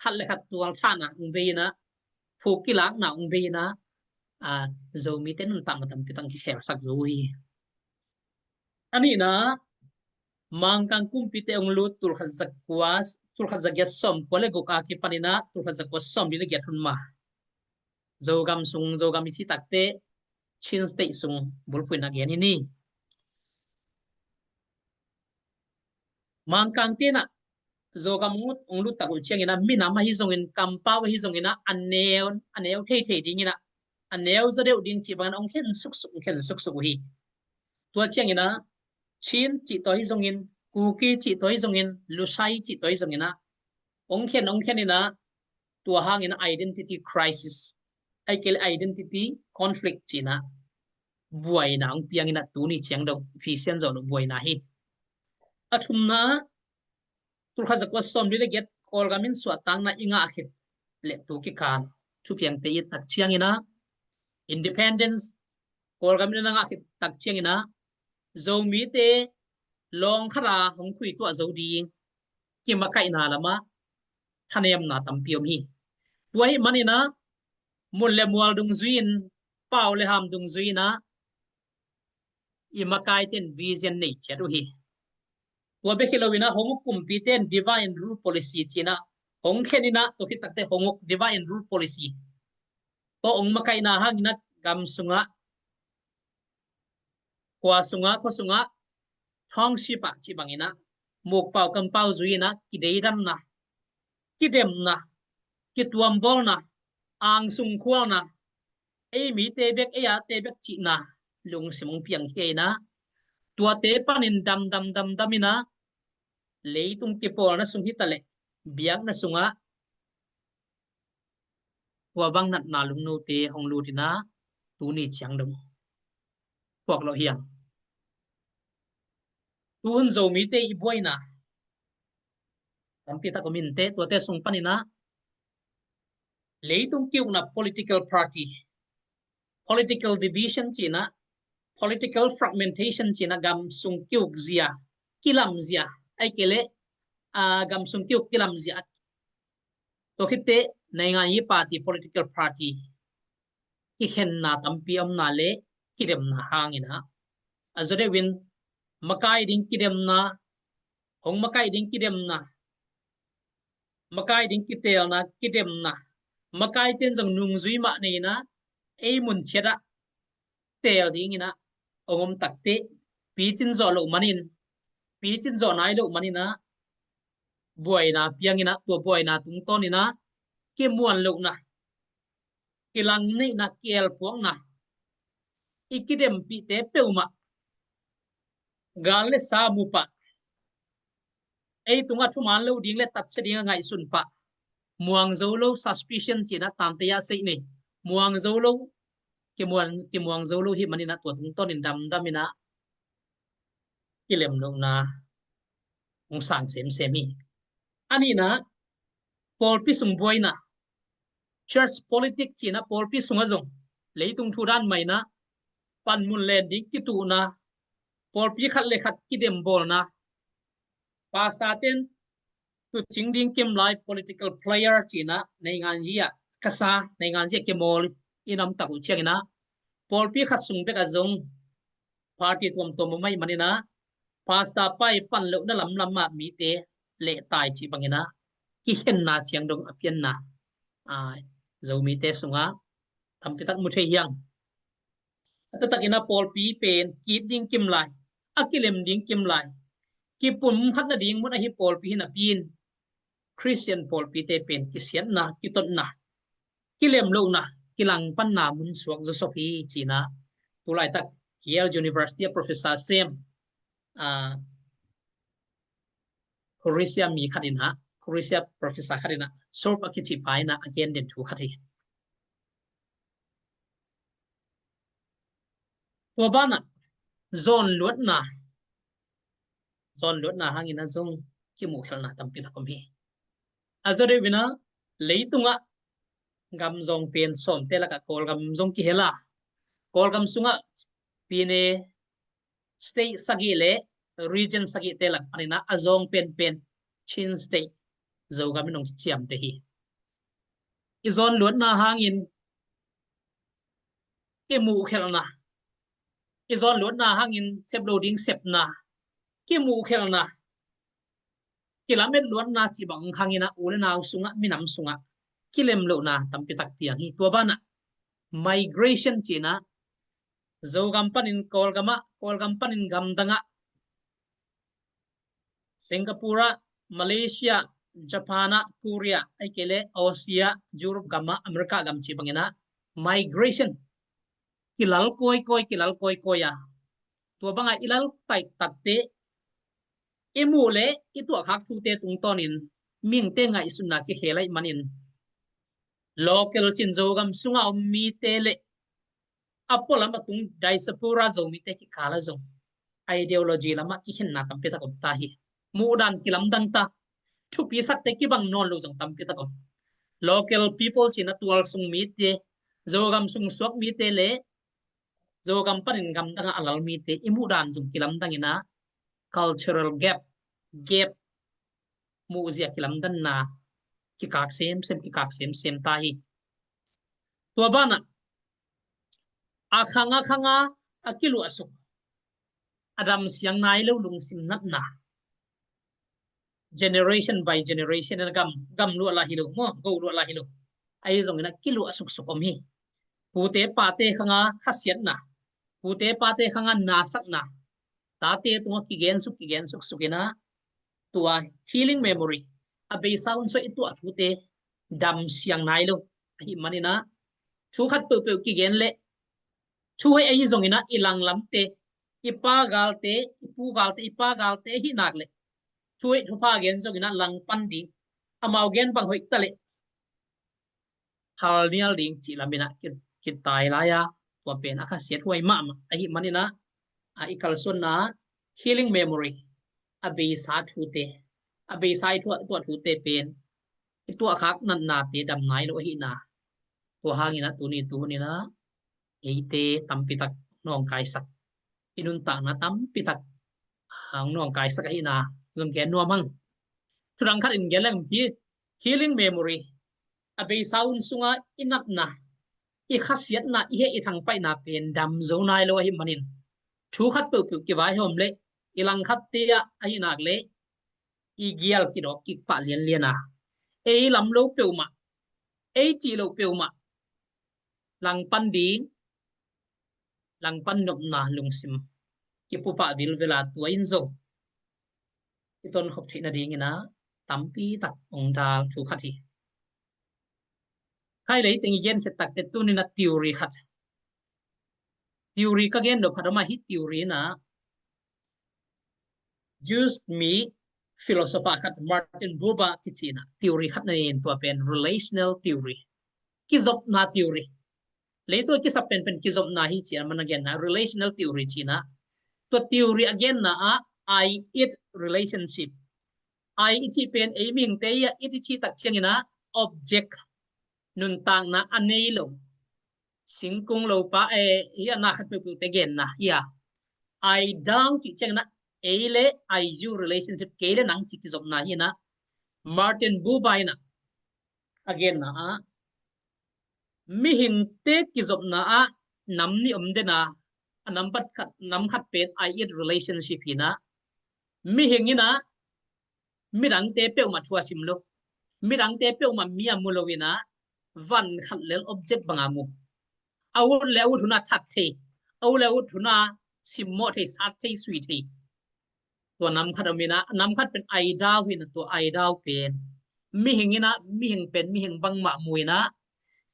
khat le khat tualthahna hong bei in ah, phu kilakna hong bei in ah, a, Zomite nuntakna tampi tang kikhelsak zo uh hi. A nihna, Mangkang kumpite hong lut tulkhat zakua, tulkhat zagiat sawmkua le guk a kipan in ah tulkhat zakua sawmli le giat hun ma Zogam sung, Zogam i cih takteh Chin State sung bulphuhna gen hi ni. Mangkangte in ah Zogam hong lut, hong lut tak uh ciangin ah minam ahi zongin, kampau ahi zongin ah a neu, a neu theithei dingin ah, a neu zaw deuh ding cih bangin ah hong khen suksuk, hong khen suksuk uh hi. Tua ciangin ah Chin cih tawh ahi zongin, Kuki cih tawh ahi zongin, Lusai cih tawh ahi zongin ah hong khen, hong khen in ah, tua hangin ah identity crisis, ahih kei leh identity conflict ci in ah buaina hong piang in ah tuni ciang dong Pasian zong buaina hi. A thumna, tulkhat zakua sawmli le giat Kawlgam in suahtakna i ngah khit le tu kikal thupiangte i et tak ciangin ah, independence Kawlgam in a ngah khit tak ciangin ah Zomite lawng khat a hong khuituah zo ding kimakaihna lamah thanemna tampi om hi. Tua ahih manin ah mun le mual dungzui in, pau le ham dungzui in ah i makaite in vision nei ciat uh hi. Tua bek hi lo in ah hong uk kumpite in divide and rule policy ci in ah hong khen in ah, tua khit takteh hong uk divide and rule policy. Tua hong makaihna hangin ah gam sungah, khua sungah, khua sungah township ah cih bangin ah mukpau kampau zui in ah kideidanna, kidemna, kituambawlna, angsung khualna, ei mite bek, ei ate bek cihna lungsim hong piang hi in ah, tuate panin dam, dam, dam, dam in ah leitung kipawlna sung hi ta leh biakna sungah tua bang natna lungnote hong lut in ah tuni ciang dong thuak lo hi hang. Tuhun Zomite i buaina tampi tak om inteh, tuate sung panin ah leitung ki-ukna political party, political division ci in ah, political fragmentation ci in ah, gam sung ki-ukzia, kilamzia, ahih kei leh, aa, gam sung ki-uk kilamzia, tua khitteh naingan yi party, political party kikhenna tampi omna le kidemna hangin ah A zaw deuhin makai ding kidemna, hong makai ding kidemna, makai ding kiteelna, kidemna, makaite in zong nungzui mah nei-in ah, ei mun ciat ah teel dingin ah hong om takte, picin zawh loh manin, picin zawh nai loh manin ah, buaina piangin ah, tua buaina tungtawnin ah kimuan lohna, kilangneihna, kielpuakna, i kidempihte peuhmah gal le sa mu pah, ei tungah thuman lo ding le tatsia ding a ngaihsun pah, muang zo lo, suspicion ci-in ah tante ah seih nei, muang zo lo, kimuang, kimuang zo lo ahih manin ah tua tungtawnin damdamin ah kilem lohna hong sang semsem hi. A nihna, pawlpi sung buaina, church politics ci-in ah pawlpi sungah zong leitung thu dan mah in ah panmun len ding kituhna, pawlpi khat le khat kidembawlna, pastorte in tuucing ding kim lai political player ci-in ah nainganzi ah kasa, nainganzi ah kimawl i nam tak uh ciangin ah, pawlpi khat sung bek ah zong party tuamtuam om ahih manin ah, pastor pa i pan lohna lamlam ah mite lehtai cih bangin ah kikhenna ciang dong a pianna, a, Zomite sungah tampi tak mu thei hi hang. A taktakin ah pawlpi pen ki-it ding kim lai, a kilem ding kim lai, kipumkhatna ding mun ahi pawlpi hi napi-in, Khristian pawlpite pen kisiatna, kitotna, kilem lohna, kilangpanna mun suak zawsop hi ci-in ah, tu laitak Yale University ah professor sem, a, Croatia mi khat in ah, Croatia professor khat in ah, Sorp a kici pa in ah a gen den thu khat hi. Tua banah zawnluatna, zawnluatna hangin ah zong kimuhkhelhna tampi tak om hi. A zaw deuhin ah leitungah gam zawng pen sawmte lakah Kawlgam zong kihel a, Kawlgam sungah pine state sagih le region sagihte lak panin ah a zawng penpen Chin State, Zogam in hong kiciamteh hi. I zawnluatna hangin kimuhkhelhna, i zawnluatna hangin sep lo ding sepna, kimuhkhelhna, kilamet luatna cih bang hangin ah u le nau sungah, minam sungah kilem lohna tampi tak piang hi. Tua banah migration ci-in ah Zogam panin Kawlgam ah, Kawlgam panin gamdang ah, Singapore ah, Malaysia, Japan ah, Korea, ahih kei leh Aussie ah, Europe gam ah, America gam cih bangin ah migration kilal kawikawi, kilal kawikawi a, tua bangah i lal taiktakte, i muh le i tuahkhak thute tungtawnin mihingte ngaihsutna kikhel ahih manin, local cin Zogam sungah om mite le a pualam a tung diaspora Zomite kikal ah zong ideology lamah kikhenna tampi tak om ta hi. Muhdan kilamdang ta, thupi sakte kibang nawn lo zong tampi tak om. Local people ci-in ah tual sung mite, Zogam sung suak mite le Zogam panin gamdang ah a lal mite i muhdan zong kilamdang in ah cultural gap, gap muhzia kilamdanna kikak semsem, kikak semsem ta hi. Tua banah a khang a khang a a kiluahsuk, a damsiang nai lo lungsim natna, generation by generation in a gam, gam luah lah hi lo maw, go luah lah hi lo. Ahi zongin a kiluah suksuk om hi. Pute pate khang a khasiatna, pute pate khang a nasakna, tate tungah kigen suk, kigen suksuk in a, tua healing memory, a beisa hun sung i tuah thute damsiang nai lo ahih manin a, thu khat peuhpeuh kigen leh, thu hoih ahi zongin a i langlamte, i pa galte, i pu galte, i pa galte ahih nak leh, thu hoih thupha gen zongin a langpan ding, amau gen bang hoih ta leh hal nial ding cih lamin a ki, kitai lai a, tua pen a khasiat huai mahmah ahih manin a, a i kalsuanna healing memory, a beisa thute, a beisa i tuah, tuah thute pen i tuahkhak natnate dam nai lo ahihna. Tua hangin a tuni tu hun in a eite tampi tak nawngkaisak, i nuntakna tampi tak, ah, nawngkaisak ahihna zong gen nuam hang. Thudang khat in gen leng hi, healing memory, a beisa hun sunga i natna, i khasiatna, i heh i thangpaihna pen dam zo nai lo ahih manin, Thu khat peuhpeuh kivaihawm leh i langkhat te ah ahi nak leh i gial kidawk kik pah lianlian a, ei lam lo peuhmah, ei cih lo peuhmah langpan ding, langpan nopna lungsim kipu pah vilvel a, tua in zong i tonkhop theih nadingin ah tampi tak ong dal thu khat hi. Khai lei teng i gen khit takteh tuni-in ah theory khat, theory ka gen nop khat om a, hih theory in ah Jews mi philosopher khat Martin Buber kici in ah theory khat na nei in, tua pen relational theory. Kizopna theory. Leitung a kisap penpen kizopna hi ci-in aman a genna, relational theory ci-in ah. Tua theory a genna ah I-it relationship. I i cih pen ei mihingte hi a, it i cih tak ciangin ah object, nuntakna a nei lo, singkung lo pa, eh, hi a, na khat peuhpeuhte genna hi a. I-thou cih ciangin ah ei le I-you relationship, kei le nang cih kizopna hi in ah, Martin Buber in ah a genna ah mihingte kizopna ah nam nih om den a, a nam khat, nam khat pen I-it relationship hi in ah, mihing in ah midangte peuhmah thu a sim lo, midangte peuhmah mi a mu lo in ah, van khat lel object bang a mu. A ut le a ut hun a that thei, a ut le a ut hun a simmawh thei, sat thei, sui thei. Tua nam khat om in ah, nam khat pen I-thou hi in ah, tua I-thou pen mihing in ah, mihing pen mihing bangmah mu in ah,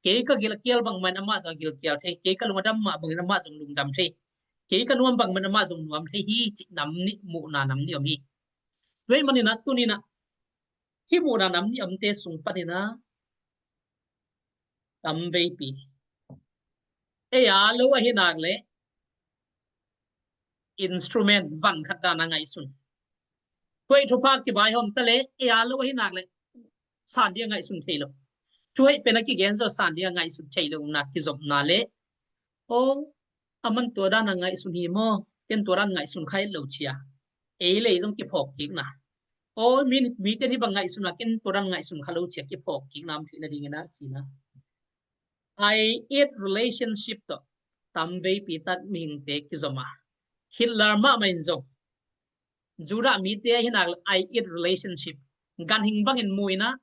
kei ka gilkial bangmah in amah zong a gilkial thei, kei ka lungdam mah bangin amah zong lungdam thei, kei ka nuam bangmah in amah zong nuam thei hi cih nam nih, muhna nam nih om hi. Tua ahih manin ah tuni-in ah hih muhna nam nih omte sung panin ah tamveipi ei a lo ahi nak leh instrument, van khat dan a ngaihsun. Tua i thupha kivaihawm ta leh ei a lo ahi nak leh san ding a ngaihsun thei lo. Thu hoih pen a kigen zaw san ding a ngaihsun thei lo na kizopna leh, aw, aman tua dan a ngaihsun hi maw, ken tua dan ngaihsun kha lo ci a, ei le ei zong kiphawk kikna. Aw, mi, mite hih bang ngaihsun a, ken tua dan ngaihsun kha lo ci a kiphawk kikna om theih nadingin ah ci-in ah I-it relationship tawh tamveipi tak mihingte kizom a. Hitler mahmah in zong Judah mite ahi nak leh I-it relationship, ganhing bangin mu in ah,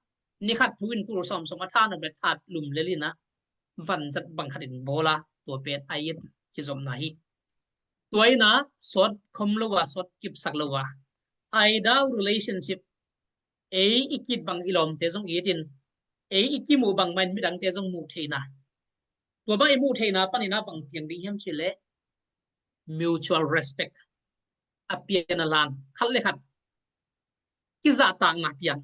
ni khat thu in tul sawmsawm a tha nop leh that lum lel in ah, vanzat bang khat in bawl a, tua pen I-it kizopna hi. Tua in ah sawt khom lo a, sawt kipsak lo a, I-thou relationship, ei i ki-it bang i lawmte zong i it in, ei i kimuh bangmah in midangte zong muh theihna. Tua bang i muh theihna panin ah bang piang ding hiam cih leh mutual respect, a pian a lan, khat le khat kizahtakna piang.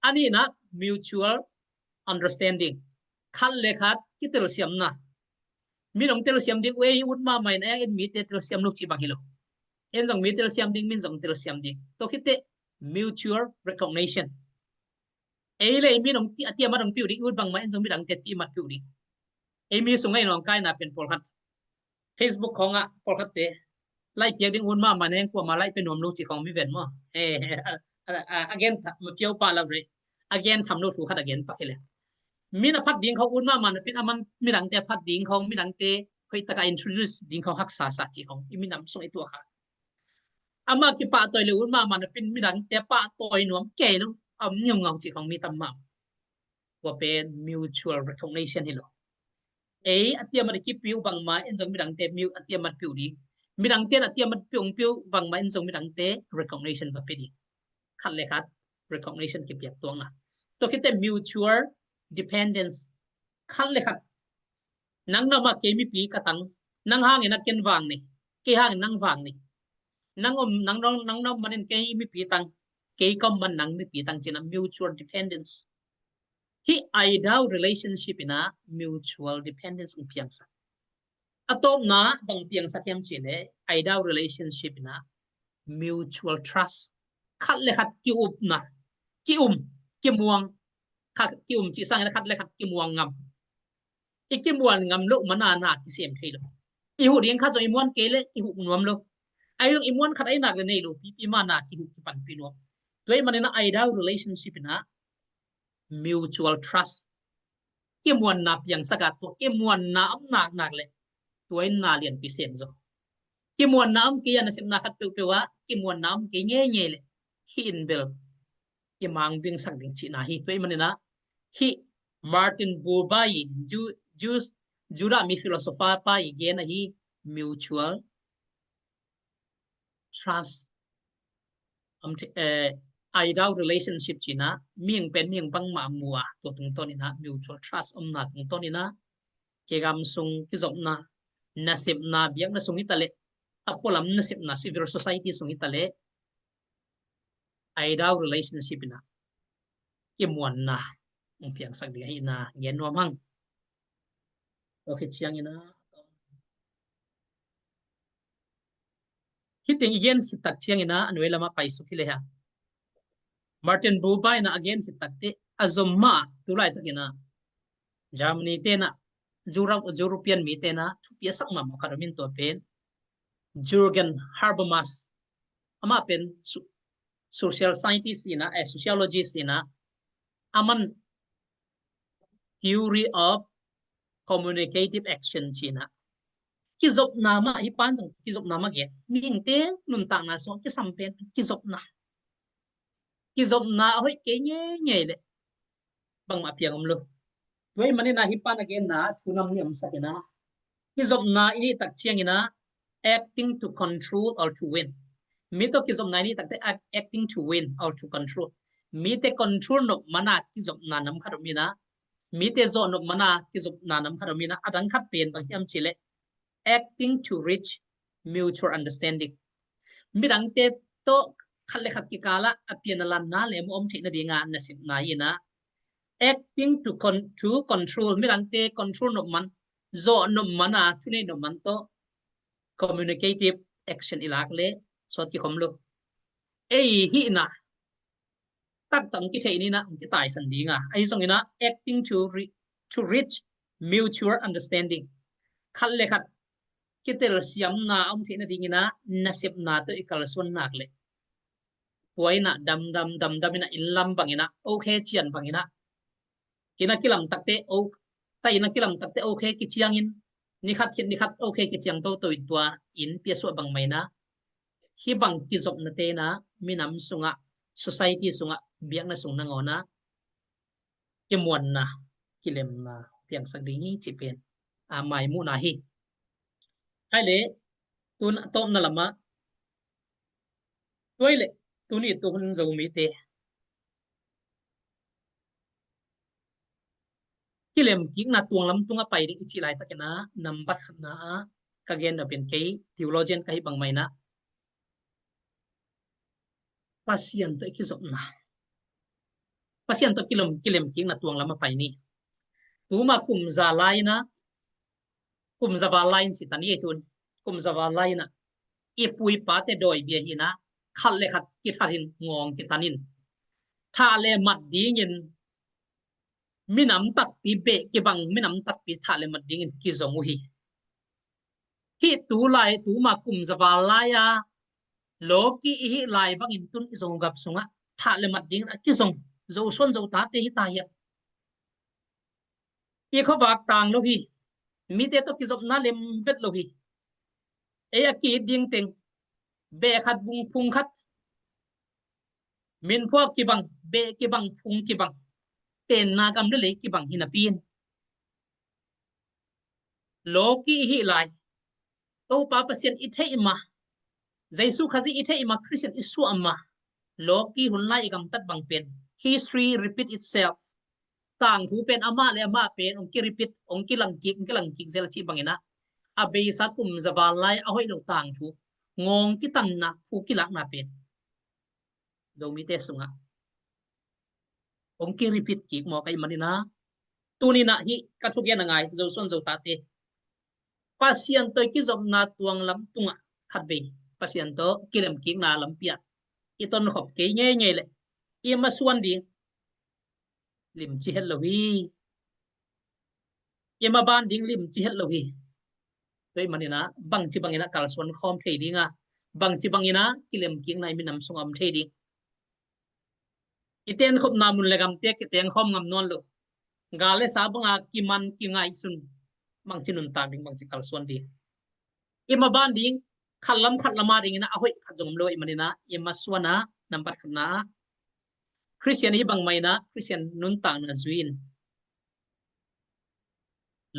A nihna mutual understanding, khat le khat kitelsiamna. Min hong telsiam ding uh, ei ut mahmah in, ei in mite telsiam lo cih bang hi lo. En zong mi telsiam ding, min zong telsiam ding. Tua khit teh mutual recognition. Ei le ei min hong ti, a tiamat hong piu ding, ut bangmah en zong midangte tiamat piu ding. Ei mi sungah i nawngkaina pen pawlkhat Facebook khawngah pawlkhatte laih piak ding ut mahmah neng, kuamah laih pia nuam lo cih khawng mi ven maw? Eh, a, a, a, a gen tham, ma piau pah lo rei. A gen tham lo thu khat a gen pak hi leh, min a phat ding khawng ut mahmah napi-in aman midangte a phat ding khawng, midangte hoih taka introduce ding khawng haksa sa cih khawng i minam sung i tuak kha. Amah kipahtawi leh ut mahmah napi-in midangte pahtawi nuam kei lo, a om niamngau cih khawng mi tam mah. Tua pen mutual recognition hi lo. Ei a tiamat i kipiu bangmah en zong midangte mi a tiamat piu ding. Midangte a tiamat piu, piu bangmah en zong midangte recognition va pia ding. Khat le khat recognition kipiak tuakna. Tua khit teh mutual dependence. Khat le khat, nang na om a kei mipi ka tang, nang hangin a ken vang ni, kei hangin nang vang ni. Nang om, nang, nang, nang na om manin kei mipi tang, kei ka om man nang mipi tang cih na, mutual dependence. Hih I-thou relationship in ah mutual dependence hong piangsak. A tawpna bang piangsak hiam cih leh, I-thou relationship in ah mutual trust. Khat le khat ki-upna, ki-um, kimuang. Khat ki-um cih sangin khat le khat kimuang ngam. I kimuan ngam loh man a na kisem thei lo. I huh ding khat zong i muan kei leh kihuh nuam lo. Ahi zong i muan khat ahi nak leh nei lo pipi man a kihuh kipanpih nuam. Tua ahih manin ah I-thou relationship in ah mutual trust, kimuanna piangsak a, tua kimuanna om nak nak leh tua in na lianpi sem zaw. Kimuanna om kei a, nasepna khat peuhpeuh ah kimuanna om kei ngeingei leh, hih in bel i mang dingsak ding cihna hi. Tua ahih manin ah hih Martin Buber i, Ju-, Ju-, Judah mi philosopher pa i gen ahi, mutual trust, am, eh, ideal relationship cihna, mihing pen mihing bangmah mu a, tua tungtawn in ah mutual trust omna tungtawn in ah, kigam sung kizopna, nasepna, biakna sung hi ta leh, a pualam nasepna, civil society sung hi ta leh, ideal relationship in ah kimuanna hong piangsak ding ahihna gen nuam hang. Tua khit ciangin ah, hih teng i gen khit tak ciangin ah a nuai lamah paisuk hi lehang, Martin Buber in ah a gen khit tak teh a zom mah, tu laitakin ah Germany te in ah, Europe, European mite in ah thupi a sak mahmah khat om in, tua pen Jürgen Habermas, amah pen so-, social scientist in ah, eh, sociologist in ah, aman theory of communicative action ci-in ah, kizopna mah, hih pan zong kizopna mah gen, mihingte nuntakna sungah kisam pen kizopna. Kizopna a hoih kei ngeingei leh bangmah piang om lo. Tua ahih manin ah hih pan a genna thu nam nih omsak in ah, kizopna i neih tak ciangin ah, acting to control or to win. Mi tawh kizopna i neih tak teh, act-, acting to win or to control. Mite control nop man a kizopna nam khat om in ah, mite zawh nop man a kizopna nam khat om in ah, a dang khat pen bang hiam cih leh, acting to reach mutual understanding. Midangte tawh khat le khat kikal ah a pian a lanna le mu om theih nading a nasepna hi in ah, acting to con-, to control, midangte control nop man, zawh nop man a, thuneih nop man tawh communicative action i lak leh sawt kikhom lo. Ei hih in ah taktak hong kitheih ni in ah, hong kitaisan ding a, ahi zongin ah acting to re-, to reach mutual understanding. Khat le khat kitelsiamna a om theih nadingin ah nasepna tawh i kalsuan nak leh, tua in ah damdam damdam in ah, inn lam bangin ah, okay cian bangin ah, inn a kilam tak teh, o-, ta inn a kilam tak teh okay kiciangin, ni khat khit ni khat okay kiciang toto in tua inn piasuah bang mah in ah, hih bang kizopnate in ah minam sungah, society sungah, biakna sung nangawn ah kimuanna, kilemna piangsak ding hi cih pen a maimuhna hi. Hai leh, tun a tawpna lamah, tua hi leh, tuni tu hun Zomite kilemkikna tuanglam tungah pai ding i cih laitakin ah, nambat khatna ah ka gen nop in, kei theologian ka hih bang mah in ah, Pasian tawh i kizopna, Pasian tawh kilem, kilemkikna tuanglam ah pai ni. Tuma kum za lai in ah, kum za val lai in ci ta ni ei tun. Kum za val lai in ah i pu i pate dawi bia hi in ah, khat le khat kithat in, ngawng kitan in, thah le mat dingin minam takpi beh kibang, minam takpi thah le mat dingin kizong uh hi. Hih tu lai, tuma kum za val lai a, lawki i hih lai bangin tun i Zogam sungah thah le mat dingin a kizong Zosuan Zotate hi ta hiam? I khuavak tang lo hi. Mite tawh kizopna lem vet lo hi. Ei a ki-it ding teng, beh khat, bung phung khat, min phuak kibang, beh kibang, phung kibang, tenna gam le lei kibang hi napi in, lawki i hih lai, Topa Pasian i theih mah, Jesu Khazih i theih mah, Khristian i suah mah, lawki hun lai i gamtat bang pen, history repeat itself. Tangthu pen amah le amah pen hong ki-repeat, hong kilangkik, hong kilangkik zel cih bangin ah, a beisa kum za val lai a hoih lo tangthu, ngawng kitanna, phu kilakna pen Zomite sungah hong ki-repeat kik mawk ahih manin ah, tuni in ah hih ka thugen a ngai Zosuan Zotate, Pasian tawh i kizopna tuanglam tungah khatvei Pasian tawh kilemkikna lampi ah i tonkhop kei ngeingei leh, i masuan ding limci het lo hi. I maban ding limci het lo hi. Tua ahih manin ah bangci bangin ah kalsuan khawm thei ding a, bangci bangin ah kilemkikna i minam sungah om thei ding. I tenkhopna mun le gamte kitengkhawm ngam nawn lo. Gal le sa banga kiman kingaihsun, bangci nuntak ding, bangci kalsuan ding. I maban ding Khat lam khat lam a dingin ah a hoih khat zong om lo ahih manin ah, i masuan ah nambat khatna ah Khristian i hih bangmah in ah Khristian nuntakna zui in,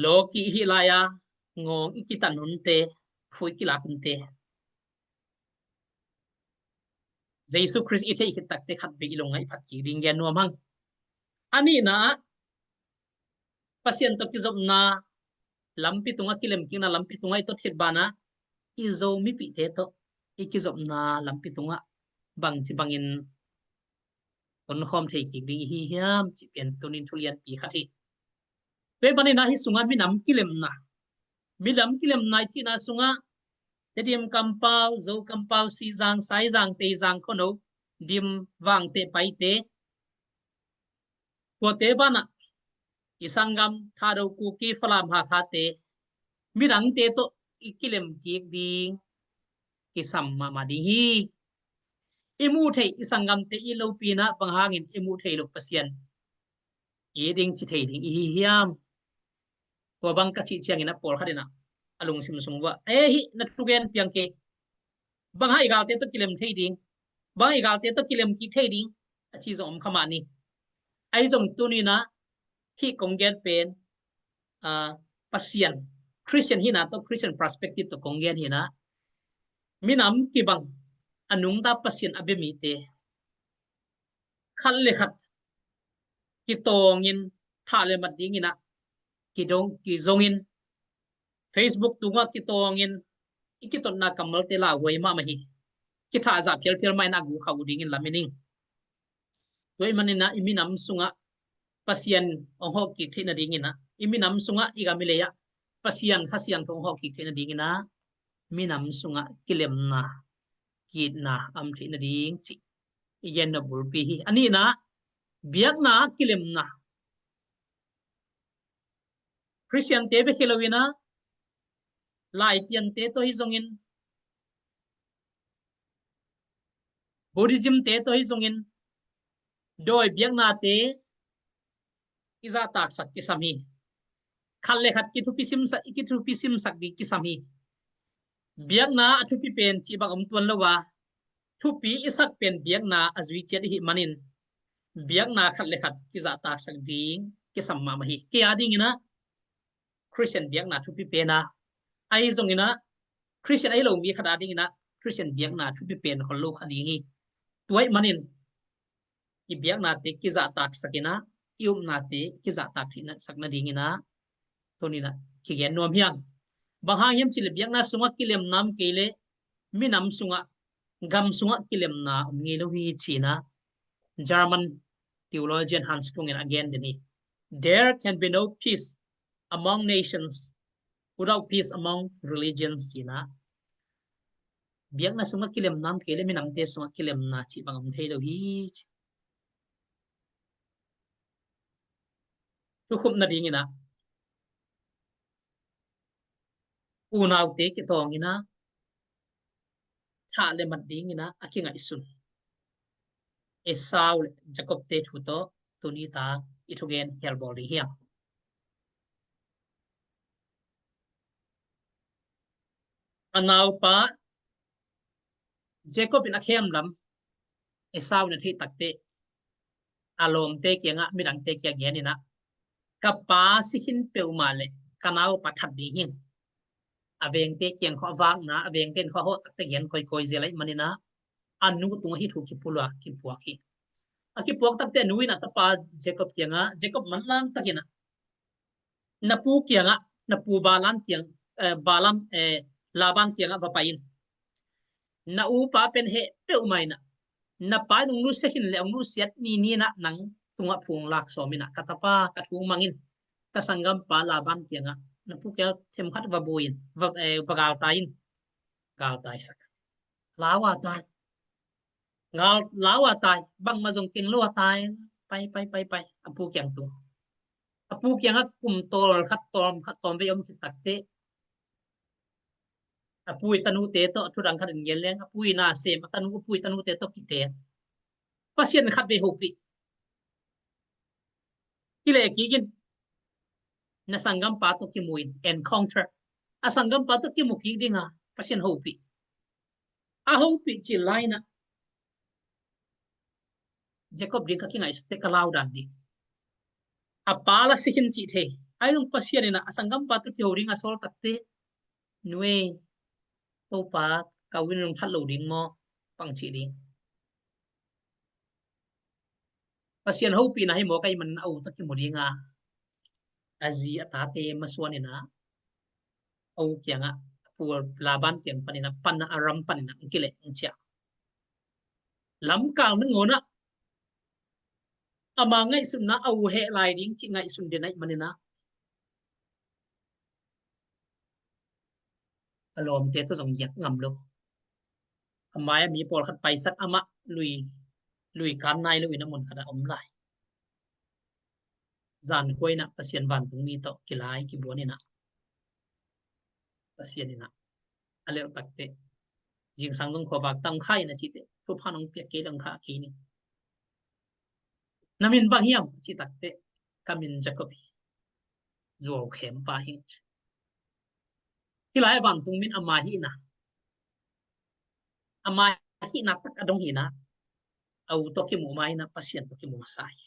lawki i hih lai-a ngawng i kitan hunte, phu i kilak hunte, Jesu Khrist i theih khit takte khatvei i lungngaih phat kik ding gen nuam hang. A nihna ah Pasian tawh kizopna lampi tungah, kilemkikna lampi tungah i tot khit banah i Zo mipihte tawh i kizopna lampi tungah bangci bangin honkhawm thei kik ding i hi hiam cih pen tuni in thu lianpi khat hi. Tua ahih manin ah hih sungah minam kilemna, minam kilemna i cihna sungah Tedim kampau, Zo kampau, Sizang, Saizang, Teizang, Khono, Dim, Vangte, Paite, tuate banah i sanggam Thado, Kuki, Falam, Hakhate, midangte tawh i kilemkik ding kisam mahmah ding hi. I muh theih i sanggamte i lopi in ah bang hangin i muh theih loh Pasian i ding ci thei ding i hi hiam? Tua bang ka cih ciangin ah pawlkhat in ah a lungsim sung uah, "E, hih na thugen piang kei. Bang hang i galte tawh kilem thei ding? Bang hang i galte tawh kilemkik thei ding?" a ci zong om kha mah ni. Ahi zong tuni in ah hih kong gen pen, ah, Pasian, Khristian hihna tawh, Khristian perspective tawh kong gen hi in ah, minam kibang, a nungta Pasian a bia mite khat le khat kitawngin, thah le mat dingin ah kidong, kizongin, Facebook tungah kitawngin i kitotna kammalte lauhuai mahmah hi. Kithahzah phialphial mah in a gu khauh uh dingin lamen ing. Tua ahih manin ah i minam sungah Pasian hong hawh kik theih nadingin ah, i minam sungah, i gam i lei ah Pasian Kha Siangtho hong hawh kik theih nadingin ah, minam sungah kilemna, ki-itna a om theih nading cih i gen nop bulpi hi. A nihna, biakna kilemna. Khristiante bek hi loin ah, Laipiante tawh hi zongin, Buddhism-te tawh hi zongin, dawi biaknate i zahtaksak kisam hi. Khat le khat kithupisimsak, i kithupisimsak ding kisam hi. Biakna a thupi pen cih bang om tuan lo a, thupi i sak pen biakna a zui ciat i hih manin, biakna khat le khat kizahtaksak ding kisam mahmah hi. Kei a dingin ah Khristian biakna thupi pen a, ahi zongin ah Khristian ahi lo mi khat a dingin ah Khristian biakna thupi pen khol lo kha ding hi. Tua ahih manin i biaknate kizahtaksak in ah, i upnate kizahtak theihna sak nadingin ah tuni in ah kigen nuam hi hang. Bang hang hiam cih leh biakna sungah kilemna om kei leh minam sungah, gam sungah kilemna om ngei lo hi ci-in ah German theologian Hans Küng in a gen den hi. "There can be no peace among nations without peace among religions," ci-in ah, biakna sungah kilemna om kei leh minamte sungah kilemna cih bang om thei lo hi ci. Thukhupna dingin ah unaute kitawngin ah, thah le mat dingin ah a kingaihsun Esau le Jacob-te thu tawh tuni tak i thugen hial bawl ding hi hang. A naupa Jacob in a khem lam Esau in a theih takteh, a lawmte kiangah, midangte kiangah gen in ah, "Ka pa si khin peuhmah leh ka naupa that ding hi. A vengte kiang khawng a vakna, a vengte in khawng a hawh takteh gen kawikawi zel ahih manin ah, a nu tungah hih thu kipuak, kipuak hi." A kipuak takteh a nu in a tapa Jacob kiangah, Jacob manlang takin ah, "Na pu kiangah, na pu Balaam kiang, eh, Balaam, eh, Laban kiangah va pai in. Na upa pen heh peuhmah in ah, na pa in hong nusia khin leh hong nusiat ni ni in ah nang tungah phu hong lak sawm in ah, ka tapa, ka thu mang in, ka sanggampa Laban kiangah, na pu kiangah themkhat va bu in, va, eh, va galtai in." Galtaisak. Lau a tai. Gal, lau a tai. Bangmah zong keng lo a tai. Pai, pai, pai, pai. A pu kiang tung. A pu kiangah kum tawlkhat, tawm khat, tawmvei om khit takteh, a pu i tanute tawh, thu dang khat in gen leng, a pu i nasem, a tanu, a pu i tanute tawh kite. Pasian khatvei hopih. Kileh kik in. Na sanggampa tawh kimu in, encounter. A sanggampa tawh kimu kik ding a, Pasian hopih. A hopih cih lai-in ah Jacob ding ka kingaihsut teh ka lau dan ding. A pa la si khin cih thei. Ahi zong Pasian in ah a sanggampa tawh kiho ding a sawl tak teh, "Nu ei, Topa, ka u in hong that lo ding maw?" bang ci ding. Pasian hopihna hi mawk ahih manin a u tawh kimu ding a, a zi a tate masuan in ah a u kiangah, a pu Laban kiang panin ah, pan a Aram panin ah hong kileh hong ciah. Lamkal nangawn ah ama ngaihsutna a u heh lai ding cih ngaihsun den ahih manin ah a lawmte tawh zong giak ngam lo. A mai-ah mi pawlkhat paisak, amah lui, lui kan nai lo in a mun khat ah om lai. Zan khua in ah Pasian vantungmi tawh kilai kibuan in ah, Pasian in ah a lelh tak teh, "Zingsang zong khuavak tang kha in," a cih teh, "Thupha nong piak kei leng kha kei ning. Na min bang hiam?" a cih tak teh, "Ka min Jacob hi. Zuau khem pa hi ing." Hih lai-ah vantung min ama hihna, ama hihna tak a dong hi in ah, a u tawh kimuh ma-in ah Pasian tawh kimuh masa hi.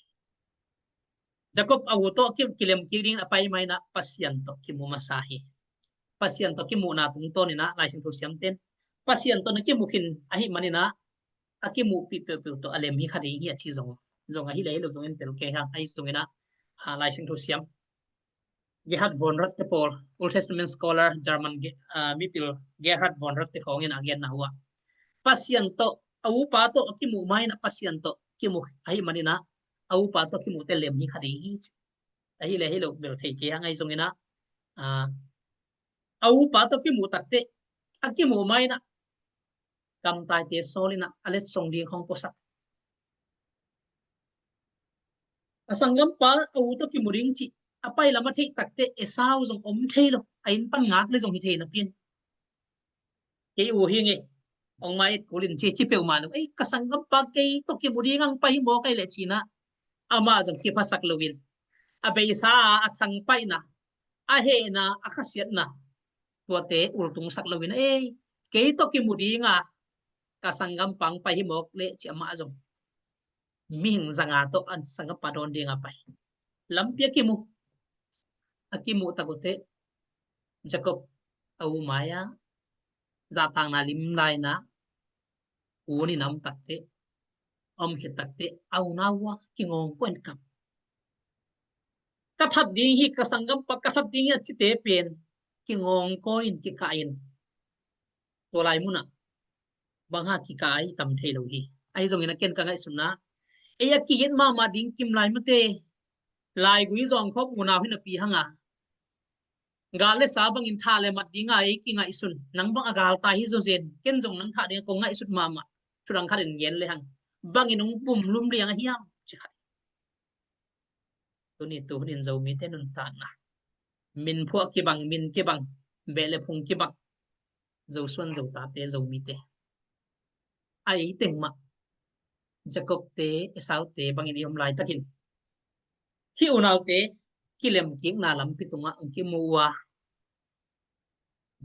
Jacob a u tawh ki, kilem kik dingin a pai ma-in ah Pasian tawh kimuh masa hi. Pasian tawh kimuhna tungtawn in ah Lai Siangtho siamten, "Pasian tawh na kimuh khin ahih manin ah a kimuhpih peuhpeuh tawh a lem hi kha ding hi," a ci zong, zong ahi leh hi lo zong en tel kei hang, ahi zongin ah, ah, Lai Siangtho siam Gerhard von Rad te pawl, Old Testament scholar, German ge-, ah, mipil Gerhard von Rad te khawng in a genna uh ah, Pasian tawh, a upa tawh a kimuh ma-in ah Pasian tawh kimuh ahih manin ah a upa tawh kimuh teh lem hi kha ding hi ci. Ahi leh hi lo bel thei kei hang, ahi zongin ah, ah, a upa tawh kimuh tak teh, a kimuh ma-in ah kamtaite sawl in ah a letsong ding hong puasak. A sanggampa a u tawh kimu ding cih a pai lam a theih tak teh Esau zong om thei lo, a inn pan ngak leh zong hi thei napi-in, "Kei u hi ing ei, hong mai et kul in," ci, ci peuhmah lo. "Ei, ka sanggampa kei tawh kimu ding hong pai hi mawk ei leh," ci-in ah amah zong kiphasak lo in, a beisa a, a thangpaihna, a hehna, a khasiatna, tuate ultungsak lo in, "Ei, kei tawh kimu ding a, ka sanggampa hong pai hi mawk leh," ci amah zong mihing zanga tawh a sanggampa dawn ding a pai. Lampi a kimu, a kimuh tak uh teh Jacob a u mai-ah zahtakna lim lai-in ah, u ni nam tak teh, om khit tak teh, a unau uh ah kingawngkawi in kap. "Ka that ding hi, ka sanggampa ka that ding hi," a cite pen kingawngkawi in, kikah in, tua lai munah bang hang kikah a i tam thei lo hi. Ahi zongin a ken ka ngaihsutna, ei a ki-it mahmah ding kim lai mate, laigui zawngkhawm unau hi napi hang a, gal le sa bangin thah le mat ding a ei kingaihsun, nang bang a galtai hi zawzen, ken zong nang thah ding a kong ngaihsut mahmah. Thudang khat in gen le hang, bangin hong bum lum liang a hiam, ci khat. Tuni tuhun in Zomite nuntakna, min phuah kibang, min kibang, beh le phung kibang, Zo suan Zo tate, Zomite, a ei teng mah Jacob-te, Esau-te bangin i om laitakin, hih unaute kilemkikna lampi tungah hong kimu uh a,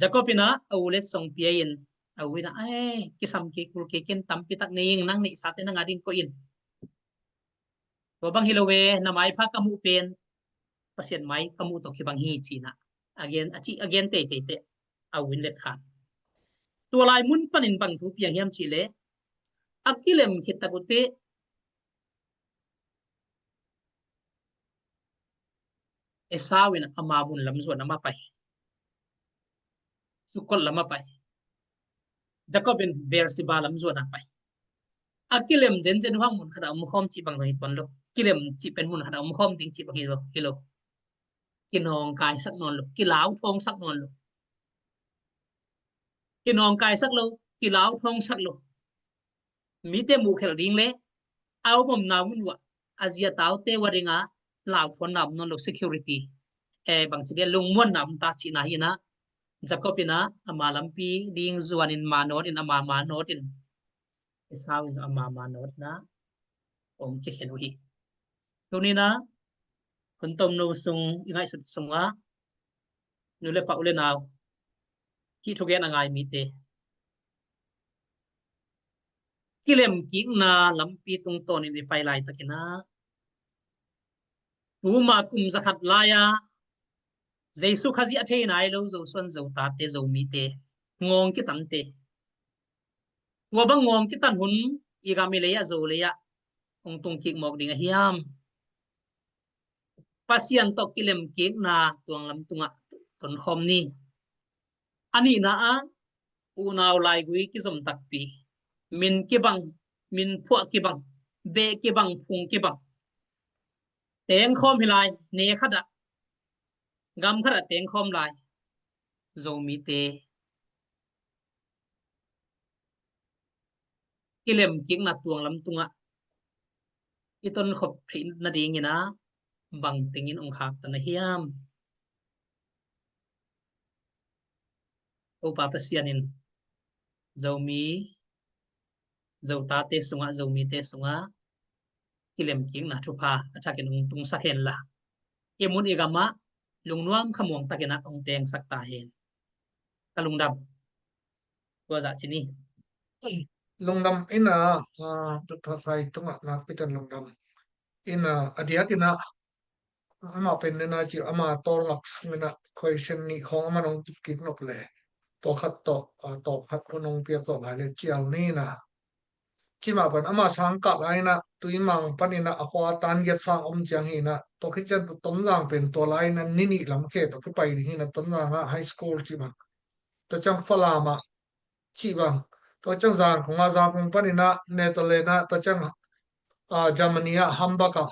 Jacob in ah a u letsong pia in, a u in ah, "Ai, kisam kei kul kei, ken tampi tak nei ing, nang neihsate nang a ding koih in. Tua bang hi lo e, na maipha ka muh pen Pasian mai ka muh tawh kibang hi," ci-in ah a gen, a cih, a gen teitei teh a u in letkhan. Tua lai mun panin bang thu piang hiam cih leh, a kilem khit tak uh teh Esau in ama mun lam zuan a mah pai. Sukkot lam a pai. Jacob in Beersheba lam zuan a pai. A kilem zenzen uh hang mun khat a om khawm cih bang zong hi tuan lo. Kilem cih pen mun khat a om khawm ding cih bang hi lo, hi lo. Kinawngkaisak nawn lo, kilauthawngsak nawn lo. Kinawngkaisak lo, kilauthawngsak lo. Mite muh khelh ding le a om omna mun uh ah a zi a taute uh a ding a lauthuanna om nawn lo, security, eh, bangci dia lungmuanna om ta cihna hi in ah, Jacob in ah ama lampi ding zuanin, ma nawt in, ama ma nawt in, Esau in zong ama ma nawt in ah hong kikhen uh hi. Tuni in ah hun tomno sung i ngaihsut sungah nu le pa, u le nau, hih thugen a ngai mite, kilemkikna lampi tungtawnin i pai laitakin ah, tuma kum zakhat lai-a Jesu Khazih a thei nai lo Zosuan Zotate, Zomite ngawng kitante, tua bang ngawng kitan hun i gam i lei ah, Zo lei ah hong tungkik mawk ding a hiam? Pasian tawh kilemkikna tuanglam tungah tonkhawm ni. A nihna ah, unau laigui kizom takpi, min kibang, min phuah kibang, beh kibang, phung kibang, tengkhawm hi lai, ne khatah, gam khatah tengkhawm lai Zomite kilemkikna tuanglam tungah i tonkhop theih nadingin ah bang tengin hong khaktan a hiam? Topa Pasian in Zomi, Zotate sungah, Zomite sungah kilemkikna thupha a thakin hong tungsak henla, i mun i gamah lungnuam khamuang takin ah hong tengsak ta hen. Ka lungdam. Tua zah ci ni. Lungdam in ah, ah, Doctor Khai tungah nakpi takin lungdam in ah, a diakin ah, amah pen nena ci, ama tawlngak sungin ah question nih khawng amah nong kipkik nop le, tua khat tawh, ah, tawp khat khawng nong piak tawh lai le cial ni in ah. Cimah pan ama sangkah lai-in ah, Tuimang panin ah a khua tan giat sang om ciang hi in ah, tua khit ciang Tonzang pen tua lai-in ah ni nih lam khep a kipai ding hi in ah, Tonzang ah high school cih bang, tua ciang Falam ah cih bang, tua ciang Zangkong ah, Zangkong panin ah Netherlands ah, tua ciang, ah, Germany ah Hamburg ah,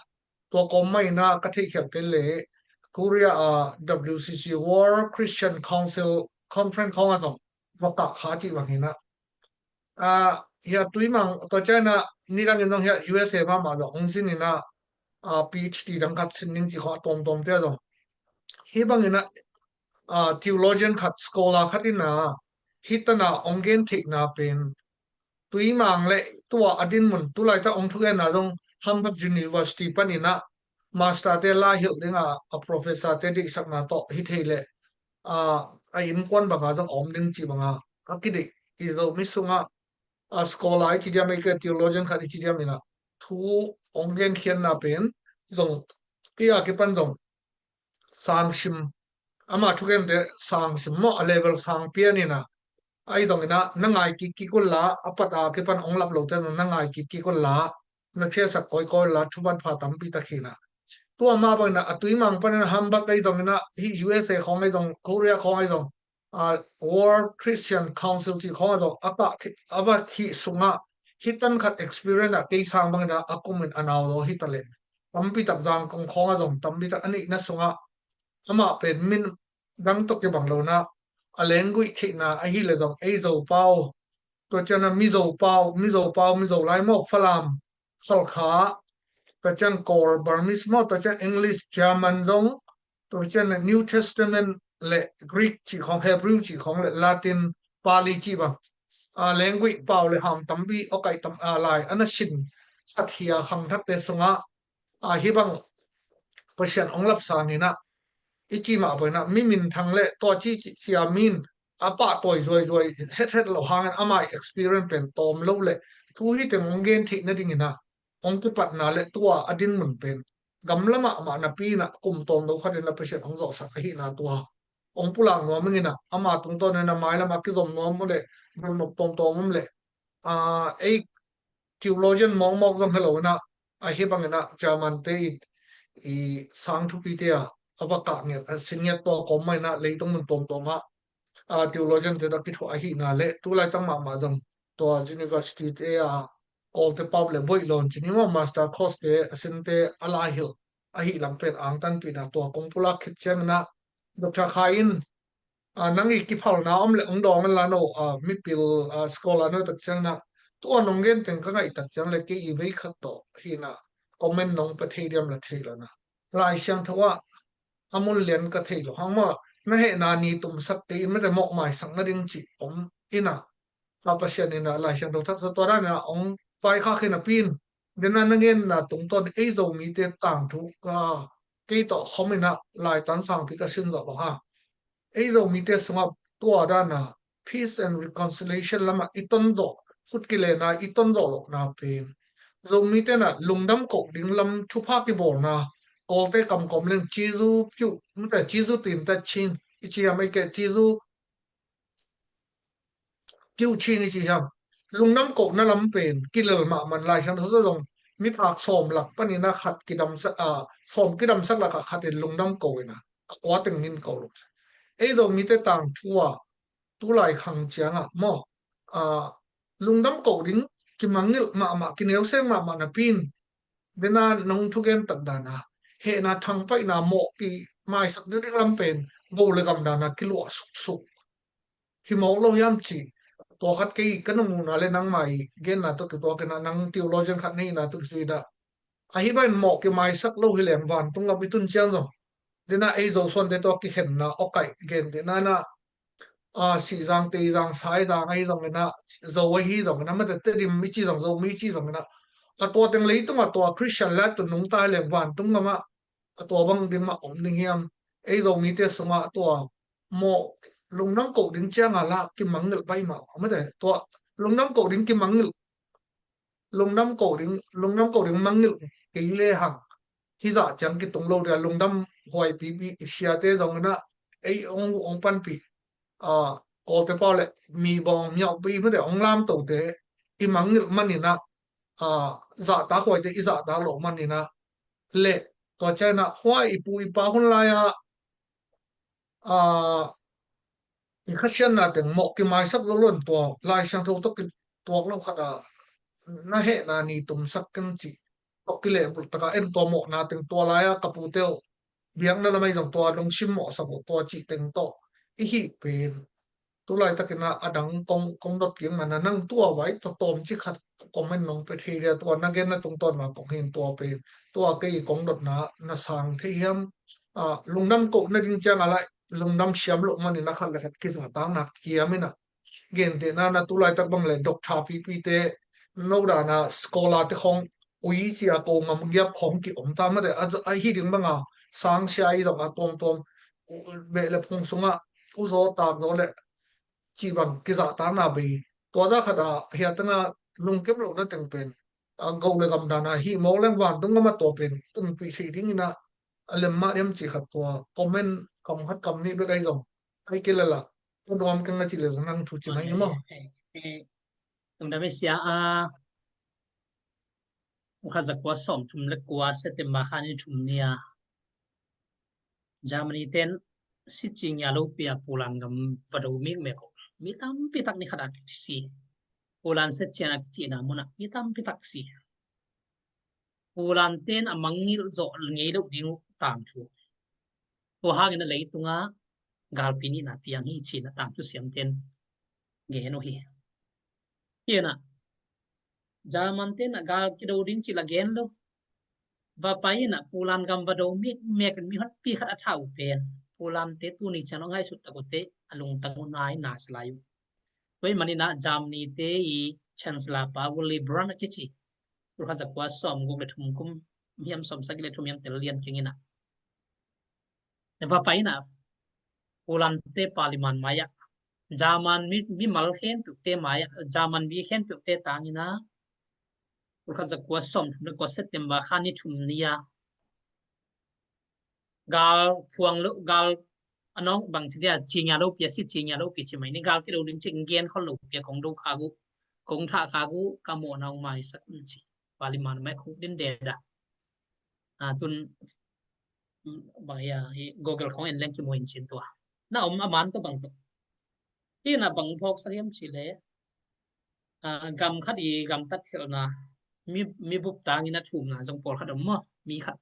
tua kawm mah in ah ka theihkhialhte le Korea ah W C C, World Christian Council Conference khawng ah zong va kah kha cih bang hi in ah. Ah, hi a Tuimang, tua ciang in ah nidangin zong hi a U S A mahmah zong hong zin in ah, ah, P H D dang khat sin ding cih khawng a tuamtuamte ah zong. Hih bangin ah, ah, theologian khat, scholar khat in ah, hih tan ah hong gen theihna pen, Tuimang le tua a dinmun, tu laitak hong thugenna zong Hamburg University panin ah master te la hilh ding a, a professor te deihsakna tawh hi thei leh, ah, a innkuan bang ah zong a om ding cih bang ah a kideih, i Zomi sungah, ah, scholar i ci diam, ei, theologian khat i ci diam in ah thu hong genkhiatna pen zong, kei a kipan zong sangsim, ama thugente sangsim maw, a level sang pian in ah, ahi zongin ah na ngai kikkik un la, a pat a kipan hong lap lote zong na ngai kikkik un la, na khiasak kawikawi un la, thuman pha tampi tak hi in ah. Tua mah bangin ah, a Tuimang panin ah Hamburg ahi zongin ah, hih U S A khawng ahi zong, Korea khawng ahi zong, ah, World Christian Council cih khawng ahi zong a kah, a va khih sungah hih tan khat experience ah kei sang bangin ah a kumin a nau zaw hi ta leh, tampi tak Zangkong khawng ah zong tampi tak a neihna sungah amah pen min dang tawh kibang lo in ah, a language theihna ahih leh zong ei Zopau, tua ciang ah Mizo pau, Mizo pau, Mizo lai maw, Falam, Khalkha, tua ciang Kawl, Burmese maw, tua ciang English, German zong, tua ciang ah New Testament le Greek cih khawng, Hebrew cih khawng le Latin, Pali cih bang, ah, language pau le ham tampi, awkaih tam, ah, lai a na sin khat hi a, khangthakte sungah, ah, hih bang Pasian hong lap sangin ah, i cih mah bangin ah mi minthang le tua ci, ci, cia min a pahtawi zuaizuai hethet loh hangin amah i experience pen tawm lo le, thu hi teng hong gen theih nadingin ah hong kipatna le tua a dinmun pen gamla mahmah napi in ah kum tawm lo khatin ah Pasian hong zawhsak ahihna tua hong pulak nuam ing in ah, ama tungtawn in ah mailam a kizom nuam uh le, donnop tawmtawm om le, ah, ei theologian mawkmawk zong hi lo in ah, ahi bangin ah German te i, i sang thupite ah a va kah ngiat, a sin ngiat, tua kawm mah in ah leitung mun tawmtawm ah, ah, theologian te tawh kithuah ahihna le, tu laitak mahmah zong tua university te ah Kawlte pau le boih lawn cih ni maw, master course te a sinte a lai hilh ahih lam pen angtanpihna tua kong pulak khit ciangin ah, Doctor Khai in, ah, nang i kiphalna om le hong dawng in la no, ah, mipil, ah, scholar no tak ciangin ah, tua nong gen teng ka ngaih tak ciang le kei i vei khat tawh hi in ah comment nong pe thei diam la thei lo in ah. Lai Siangtho ah a mun lian ka thei lo hang maw, na hehna ni tumsak kei in, mate mawhmaisak nading cih om in ah, a Pasian in ah Lai Siangtho thaksa tua dan in ah hong vaikhak hi napi in, den a na genna tungtawn ei Zomite tangthu, ah, kei tawh khawm in ah laitan sangpi ka sin zawh bang a, ei Zomite sungah tua dan a peace and reconciliation lamah i ton zawh khut kilenna i ton zawh lohna pen Zomite na lungdam koh ding lam thupha kibawlna, Kawlte kamkawm leng cizu piu mate cizu tin ta chin i ci hiam ei ke cizu piu chin i ci hiam. Lungdam kohna lam pen kilel mahmah in Lai Siangtho zong miphak sawm lak panin a khat kidamsak a sawm kidamsak lakah khat in lungdam ko ina a kua teng in ko lo. Ei Zomite tangthu a tulai khang ciangah maw, a, lungdam koh ding kimangngilh mahmah, kineuseng mahmah napi in dena nong thugen tak dana hehna thangpaihna mawh kimaisak ding lam pen go le gam dana kiluah suksuk hi mawk lo hiam ci. Tua khat kei ka nungmuna le nangmai genna tawh kituak ina nang theologian khat na hihna tawh kizui dah ahi bain mawh kimaisak lo hi leng vantung gam i tun ciang zong dena ei Zosuante tawh kikhenna awkaih gen dena na a, Sihzang, Teizang, Saizang ahi zong ina, Zo ahi zong ina, mate Tedim i ci zong, Zomi i ci zong ina, a tua teng leitung a tua Christian lai tun nungta hi leng vantung gam ah a tua bang ding mah om ding hiam. Ei Zomite sungah a tua mawh lungdam koh ding ciang a lah kimangngilh pai mah mate tua lungdam koh ding kimangngilh lungdam koh ding, lungdam koh ding mangngilh kei le hang hi zah ciang kitung lo dia lungdam huai pipi siate zong ina ei ong, ong panpih, a, Kawlte pau le mi bawng miauh pi mate ong lamtote i mangngilh man ina, a, zahtak huaite i zahtak loh man ina le tua ciang ina huai i pu i pa hun lai a, a, i khasiatna teng mawh kimaisak lo lo in tua Lai Siangtho tawh kituak lo khat a na hehna ni tumsak keng ci tawh kilehbulh taka en tua mawhna teng tua lai a ka pute uh biakna lamai zong tua lungsim mawhsak uh tua cih teng tawh i hih pen tulai takin a dang kong, kong dot kik mana nang tua vai tua tawm ci khat comment nong pe thei dia tua na genna tungtawn ma kong hin tua pen tua kei kong dotna na sang thei hiam. A, lungdam koh na ding ciang a lai lungdam siam loh manin a khat le khat kizahtakna kiam ina gentehna na tulaitak bang le doctor pipite no dana scholar te khong ui cia ko ngam giap khong ki om ta mate a, a hi ding banga sangsia i dong a tuamtuam beh le phung sungah uzaw tak zaw le ci bang kizahtakna bei tua za khat a hiatanga lungkem lohna teng pen a go le gam dana hi mawk leng vantung gama tua pen tunpih theih dingina a lem mah diam cih khat tua comment kam khat kam nih bek ahi zong ai kei lala ka nuam keng a cih le zong nang thu ci mai ni maw? Tungdam i sia a khat za kua sawm thum le kua September kha ni thum nia Germany ten sitci ngia lo pia Poland gam va do mikmek uh mi tampi tak ni khat a si. Poland setcian a kicihna munah mi tampi tak si. Poland ten a mangngilh zawh ngei loh ding uh tangthu. Tua hangin a leitunga galpi nihna piang hi cin a tangthu siamten gen uh hi. Hinah German ten a gal kido ding cih la gen lo. Va pai inah Poland gam va do mi mek in mi honpi khat a thah uh pen Poland te tuni ciang lo ngaihsut tak uh te a lungtang uh nai na salai uh. Tua ih maninah Germany te i Chancellor pa Willy Brandt a kici. Tulkhat zakua sawm guk le thum kum hiam sawm sagih le thum hiam tel lian keng inah va pai inah Poland te parliament mai-ah German mi, mimal khempeuhte mai-ah German mi khempeuhte tangina tulkhat zakua sawm thum le kua September kha ni thum ni-a gal phuang lo gal a nawng bang ci dia cingia lo pia si cingia lo pi ci mai ni gal kilo ding ci gen khol lo pia kong do kha gu kong tha kha gu ka mo nau mai sak un ci. Parliament mai khuk din de da. A tun bang hia hi Google khong en leng kimu in cin tua na om a man to bang to. Hi na bang phawk sa hiam ci le a gam khat i gam tat khelna mi, mi bup tangin a thumna zong pawl khat om maw mi khat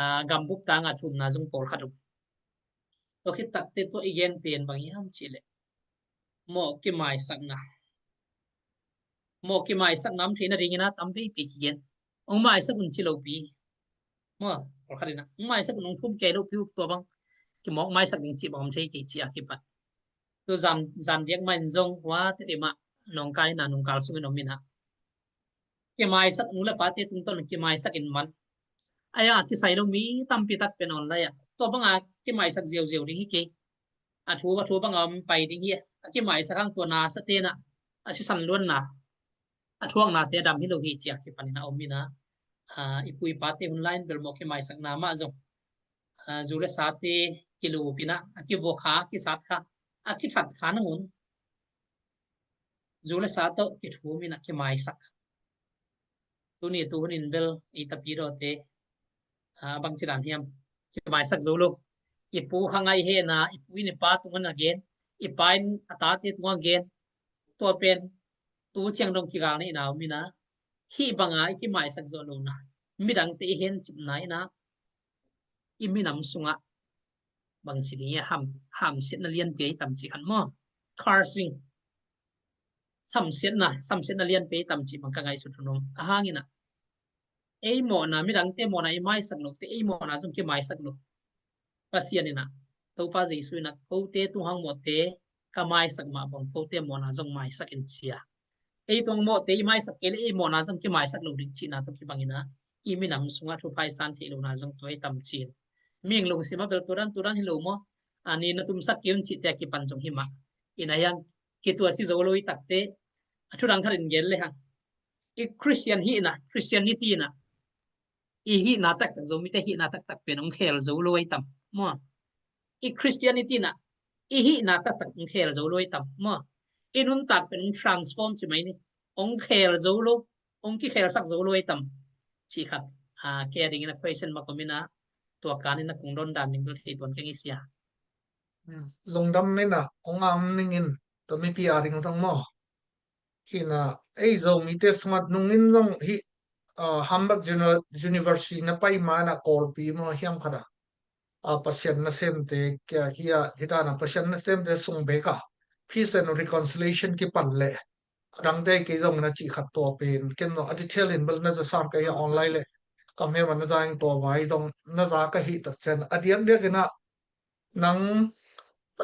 a gam bup tanga thumna zong pawl khat om. Tua khit takte tua i gen pen bang hiam ci le mawh kimaisakna mawh kimaisakna om theihna dingina tam veipi kigen. Ong maisak un ci lopi maw pawl khat ina ong maisak un ong thum kei lopi tua bang kimawk maisak ding ci bang om thei kei ci a kipat. Tu zan, zan diak ma in zong hua te dima nongkai na nongkal sungin om ina kimaisak nu le pate tungtawn kimaisak in man. Aya kisai lo mi tampi tak pen online ah tua banga kimaisak ziauziau ding hi kei. A thu a thu banga om pai ding hi a kimaisak hang tua na sa tena a sisan luanna a thuaknate a dam hi lo hi ci-a kipanin a om in ah, i pu i pate hun lai-in bel mawh kimaisakna mah zong, zu le sate kilup in ah, a kivuak kha, a kisat kha, a kithat kha nangun zu le sa tawh kithum in ah kimaisak. Tuni tu hunin bel i tapidawte a bangci dan hiam? Kimaisak zo lo. I pu kha ngai hen a, i pu in i pa tungah a gen, i pa in a tate tungah a gen. Tua pen tu ciang dong kigal na i nau mina, hih banga i kimaisak zo lo na, midangte i hencipna in ah i minam sungah bangci ding i ham, hamsiatna lianpi i tam ci khan maw? Cursing. Samsiatna, samsiatna lianpi i tam ci bang ka ngaihsut hun om. A hang in ah ei mawhna, midangte mawhna i maisak lote ei mawhna zong kimaisak lo. Pasian in ah, Topa Jesu in ah, kote tung hang mawhte ka maisak mah bang kote mawhna zong maisak in ci-a, ei tung mawhte i maisak kei leh ei mawhna zong kimaisak lo ding cihna tawh kibang in ah i minam sungah thupha i san theih lohna zong tua i tam ci-in. Mihing lungsim ah bel tua dan tua dan hi lo maw? A ni na tumsak kei un cihte a kipan zong hi mah. In ah hiang kituat ci zo lo i takte, a thudang khat in gen le hang, i Christian hihna, Christianity in ah i hihna taktak, Zomite hihna taktak pen hong khel zo lo ahi tam maw? I Christianity in ah i hihna taktak hong khel zo lo ahi tam maw? I nuntak pen hong transform ci mai ni, hong khel zo lo, hong kikhelsak zo lo ahi tam cih khat, a, kei a dingin a question mah ka om in ah, tua kan in ah kong don dan ding bel thei tuan keng i sia. Lungdam in ah, hong am ning in, tua mipi a ding zong maw? Hi in ah, ei Zomite sungah nungin zong hih, ah, Hamburg Uni-, University na pai ma in ah Kawlpi maw hiam khat ah, ah, Pasian nasemte kia hi a, hi dan a Pasian nasemte sung bek ah Peace and Reconciliation kipan leh a dangte kei zong na cih khat tua pen ken zong a detail in bel na za sam ka hi a, online leh kam hem a na za ing, tua vai zong na za ka hih tak ciang a diakdiak in ah nang,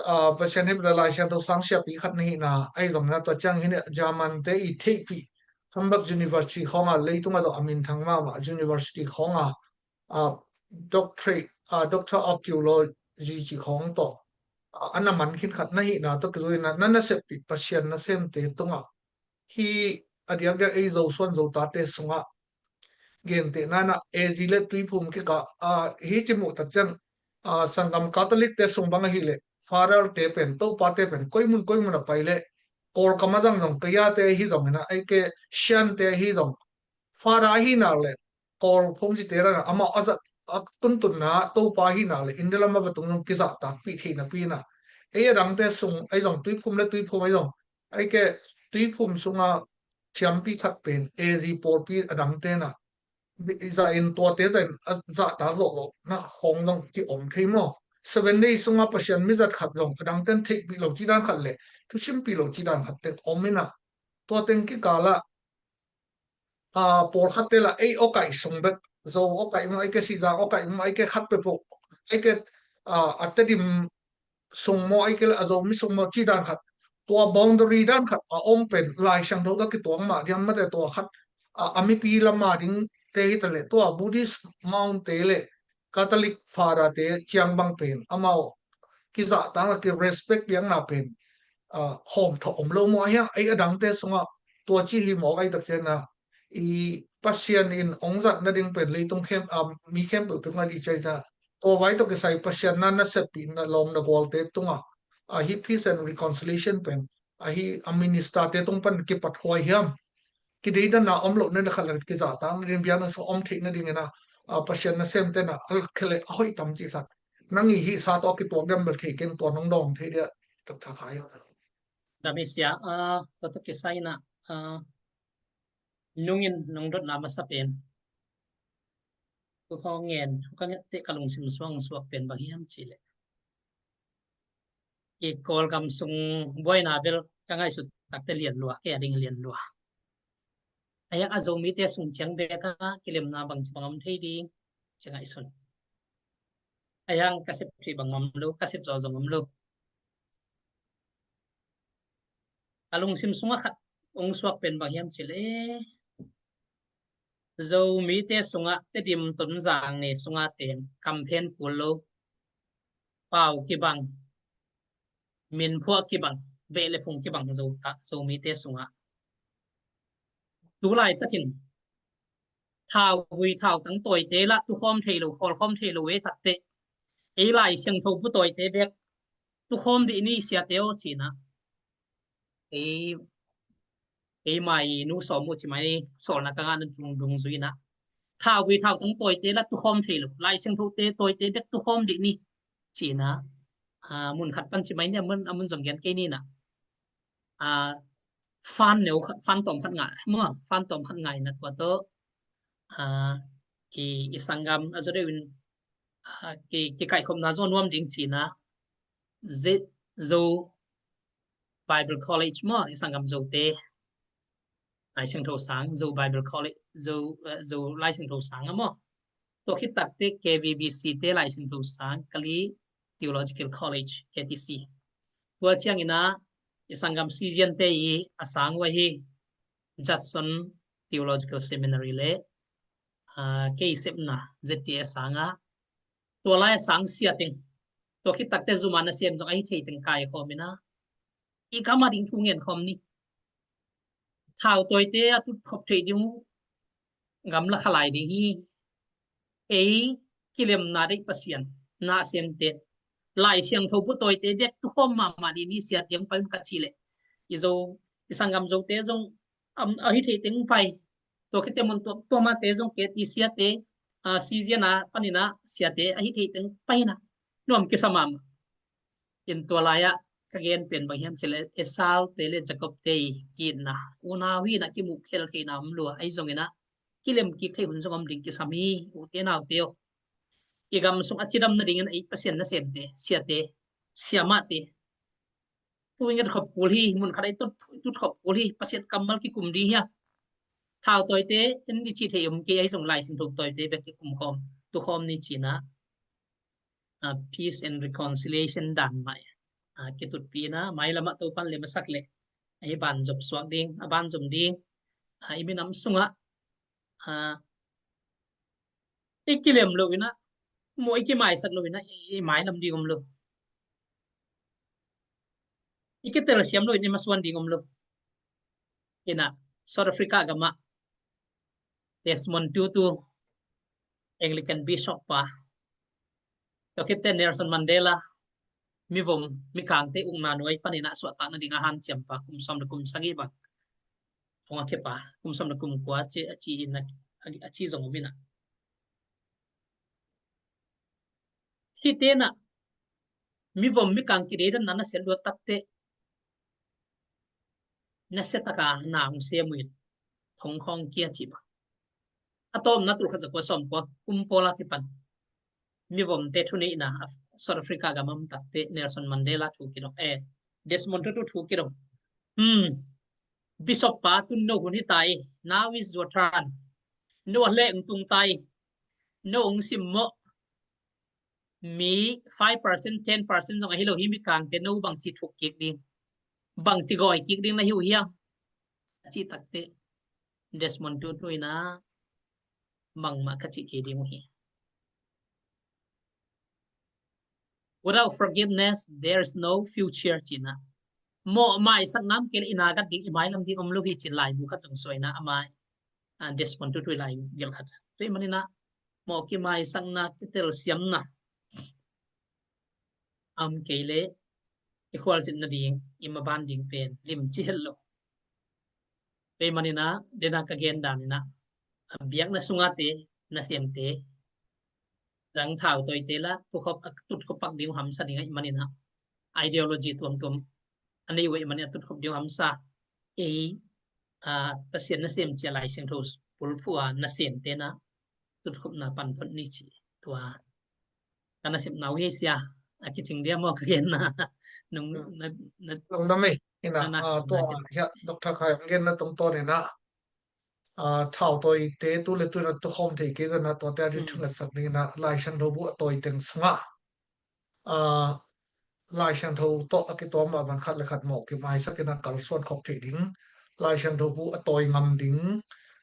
ah, Pasian hip le Lai Siangtho sang siapi khat na hihna, ahi zongin ah tua ciang hi in ah German te i theihpih Hamburg University khawng ah, leitung ah zong a minthang mahmah university khawng ah, ah, doctorate, ah, Doctor of Theology cih khawng tawh, ah, a na man khin khat na hihna tawh kizui in ah na naseppih Pasian nasemte tungah hih a diakdiak ei Zosuan Zotate sungah gentehna in ah A Z le Tuiphum kikah, ah, hih ci muh tak ciang, ah, sanggam Catholic te sung bang ahih leh Father te pen, Topa te pen koi mun koi mun a pai leh, Kawlkam a zang zong, Kayate ahi zong in ah, ei ke Shan te ahi zong, Father ahi nak leh Kawl phungcite dan a amau a zat a tuntunna Topa ahi nak leh India lam a va tung zong kizahtakpih theihna pi in ah, ei a dangte sung ahi zong, Tuiphum le Tuiphum ahi zong, ei ke Tuiphum sungah thiampi khat pen A Z pawlpi a dangte in ah, za in tuate za in a zahtak zawh loh na khawng zong ki om thei maw? Seven Day sungah Pasian mizat khat zong a dangte in theihpih lo cih dan khat leh thusimpih lo cih dan khat teng om in ah, tua teng kikal ah, ah, pawlkhatte lah ei awkaih sung bek, Zo awkaih maw, ei ke Sihzang awkaih maw, ei ke khat peuhpeuh, ei ke, ah, a Tedim sung maw, ei ke le a Zomi sung maw cih dan khat, tua boundary dan khat a om pen Lai Siangtho tawh kituak mah diam, mate tua khat, ah, a mipi lam a dingte hi ta leh, tua Buddhist monk te le Catholic Father te ciang bang pen amau kizahtakna, ki-respect piakna pen, ah, hawmthawh om lo maw? Ahi hang ei a dangte sungah tua ci hi mawk ahih tak ciangin ah, i Pasian in hong zat nading pen leitung khem, ah, mi khempeuh tungah dih ciangin ah, tua vai tawh kisai Pasian na naseppihna lawm na gualte tungah, ah, hih Peace and Reconciliation pen, ah, hih a minister te tung pan kipathuai hiam? Kideidanna om loh nading, khat le khat kizahtak nading, biakna sung om theih nadingin ah, ah, Pasian nasemte in ah a lak khia leh a hoih tam cih khat. Nang i hih sa tawh a kituak diam bel thei keng, tua nong dawng thei dia, tak tha khai. Dam hi sia, ah, tua tawh kisai in ah, ah, nungin nong dotna masa pen, ko ngen, ko ka nget teh ka lungsim suang suak pen bang hiam cih leh, i Kawlgam sung buaina bel ka ngaihsut tak teh lian lua, kei a ding lian lua. Ahi hang a Zomite sung ciang bek ah kilemna bangci bang om thei ding ci ngaihsun. Ahi hang ka sep theih bang om lo, ka sep zawh zong om lo. Ka lungsim sungah khat hong suak pen bang hiam cih leh, Zomite sungah Tedim, Tonzang ne sungah teng kamphen kul lo, pau kibang, minphuah kibang, beh le phung kibang Zo ta, Zomite sungah. Tu laitakin thauvui thautang tawite lah tukhawm thei lo, khawlkhawm thei lo e takteh, ei Lai Siangtho bu tawite bek tukhawm dih ni siate aw, ci-in ah. Ei, ei mai nu sawm uh ci mai, sawlna ka ngahna dung, dungzui-in ah, thauvui thautang tawite lah tukhawm thei lo, Lai Siangthote tawite bek tukhawm dih ni, ci-in ah, a, mun khat pan ci mai ni, a mun, a mun zong gen kei ni-in ah. A, fan neu khat, fan tawm khat ngai maw, fan tawm khat ngai-in ah tua tawh, a, i, i sanggam a zaw deuh in, a, ki, kikaihkhopna zaw nuam ding ci-in ah, Zo, Zo Bible College maw, i sanggam Zote Lai Siangtho sang, Zo Bible College, Zo, eh, Zo Lai Siangtho sang ah maw. Tua khit takteh K V B C te Lai Siangtho sang, Kali Theological College, K T C. Tua ciangin ah i sanggam Siziante i a sang uh ahi Judson Theological Seminary le, ah, kei sepna Z T S sang ah, tua lai a sang sia teng, tua khit takteh zuma nasem zong ahi thei teng kaikhawm in ah, i gam ading thu ngen khawm ni. Thau tawite a tutkhop theih ding uh gamla kha lai ding hi. Ei kilemna deih Pasian nasemte, Lai Siangtho bu tawite bek tukhawm mahmah dih ni siate hong pai un ka cih leh, i Zo, i sanggam Zote zong, am, ahi thei teng pai. Tua khit teh mun tua, tua mate zong K T C a te, a, Sizian a panin ah siate ahi thei teng pai in ah nuam kisa mahmah. In tua lai-ah ka gen pen bang hiam cih leh Esau te le Jacob te i ki-itna, unau hi-in ah kimuh khel theihna om lua, ahi zongin ah kilem kik theih hun zong om ding kisam hi, ute naute aw. I gam sung a cidam nadingin ei Pasian nasemte, siate, siamahte, tu nget khop kul hi, mun khat ei tut, tut khop kul hi, Pasian kammal kikum ding hi a. Thau tawite in i cih theih om kei, ahi zong Lai Siangtho tawite bek kikum khawm, tukhawm ni ci-in ah, a, peace and reconciliation dan mah, a, kitutpi in ah, mailam ah Topan lem a sak leh, a, i ban zop suak ding, a ban zom ding, a, i minam sungah, a, i kilem lo in ah, maw, i kimaisak lo in ah, i, i mailam ding om lo. I kitelsiam lo in i masuan ding om lo. In ah, South Africa gam ah Desmond Tutu, Anglican Bishop pa, tua khit teh Nelson Mandela, mivom, mikangte ukna nuai panin ah suahtakna ding a hanciam pa, kum sawm le kum sagih bang hong a khia pa, kum sawm le kum kua a ci, a ci in ah, a, a ci zong om in ah. Hihte in ah, mivom mikang kideidanna nasia luat takteh, nasia taka na hong sem uh in, thong khawng kia cih bang. A tawpna tul khat za kua sawm kua kum pawl a kipan mivomte thuneihna, a, South Africa gam a om takteh Nelson Mandela thu kidong, eh, Desmond Tutu thu kidong. Hmm. Bishop pa, tun no hun hi ta hi. Now is your turn. No a leh hong tung ta hi. No hong simmawh. Mi five percent, ten percent zong ahi lo hi, mikangte no bangci thuk kik ding, bangci gawi kik ding na hi uh hiam? A cih takteh Desmond Tutu in ah, bangmah ka cih kei ding uh hi. Without forgiveness, there is no future, ci-in ah. Mawh maisakna om kei leh i nagat ding, i mailam ding om lo hi, ci-in laibu khat zong suah in ah, a mai, a, Desmond Tutu i lai gelh khat. Tua ahih manin ah, mawh kimaisakna, kitelsiamna a om kei leh i khualzinna ding, i maban ding pen limci het lo. Tua ahih manin ah, den a ka gen dan in ah, a, biakna sungate, nasemte, dang thau tawite lah tukhop, a, tutkhop pak ding uh hamsa ding ahih manin ah, ideology tuamtuam a nei uh ahih manin ah tutkhop ding uh hamsa. Ei, a, Pasian nasem cia Lai Siangtho bulphuh a nasemte in ah tutkhopna pan phot ni ci. Tua ka nasepna uh hi sia, a kicing dia maw ka genna. Nung, hmm, na, na, lungdam ei. In ah, na, na, ah, tua na, hia, Doctor Khai hong genna tungtawn in ah, ah, thau tawite tu le tu in ah tukhawm thei kei dan ah, tuate a di, hmm, thungetsak ding in ah, Lai Siangtho bu a tawi teng sungah, ah, Lai Siangtho tawh a kituam mah bang khat le khat mawh kimaisak in ah kalsuan khop theih ding, Lai Siangtho bu a tawi ngam ding,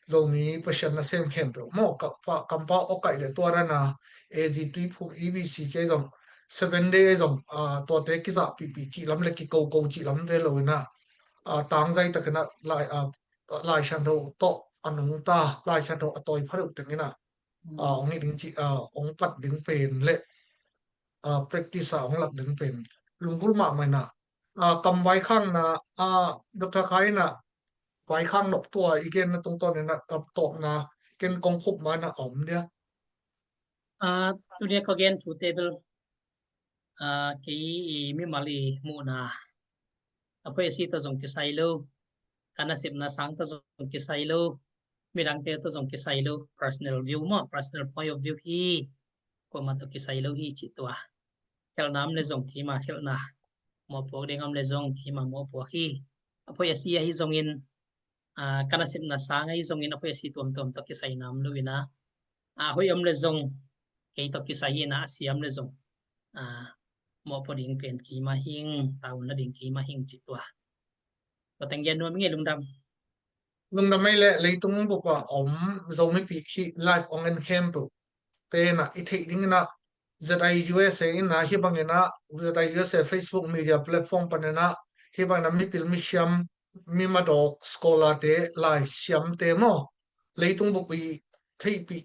Zomi Pasian nasem khempeuh maw, ka, pa, kampau awkaih le tua dan a, A G Tuiphum, E B C ci zong, Seven Day zong, ah, tuate kizahpihpih cih lam le kikoko cih lamte lo in ah, ah, tangzai takin ah Lai, ah, Lai Siangtho tawh a nungta, Lai Siangtho a tawi phadeuh teng in ah, a, hong hih ding cih, a, hong pat ding pen le, a, practice ah hong lak ding pen lunggulh mahmah in ah, a, kam vaikhakna, a, Doctor Khai in ah vaikhak nop tua i genna tungtawn in ah kam tawpna ken kong khup ma in ah a om dia. A, tuni a ka gen thute bel, a, kei i mimal i muhna, a phoih a si tawh zong kisai lo, ka nasepna sang tawh zong kisai lo, midangte tawh zong kisai lo, personal view maw, personal point of view hi, kuamah tawh kisai lo hi cih tua. Khelhna om le zong keima khelhna, mawhpuak ding om le zong keima mawhpuak hi. A phoih a si ahi zongin, a, ka nasepna sang ahi zongin a phoih a si tuamtuam tawh kisai nam lo in ah, a, hoih om le zong kei tawh kisai in ah, a si om le zong, a, mawhpuak ding pen keima hing, tauna ding keima hing cih tua. Tua teng gen nuam i ngei. Lungdam. Lungdam ei le. Leitung bup a om Zomi pi hih live hong en khempeuh te in ah i theih ding in ah Z I U S A in ah hih bang in ah, Z I U S A Facebook media platform pan in ah hih bang in ah mipil misiam, mi madawk, scholar te, laisiamte maw, leitung bup i theihpih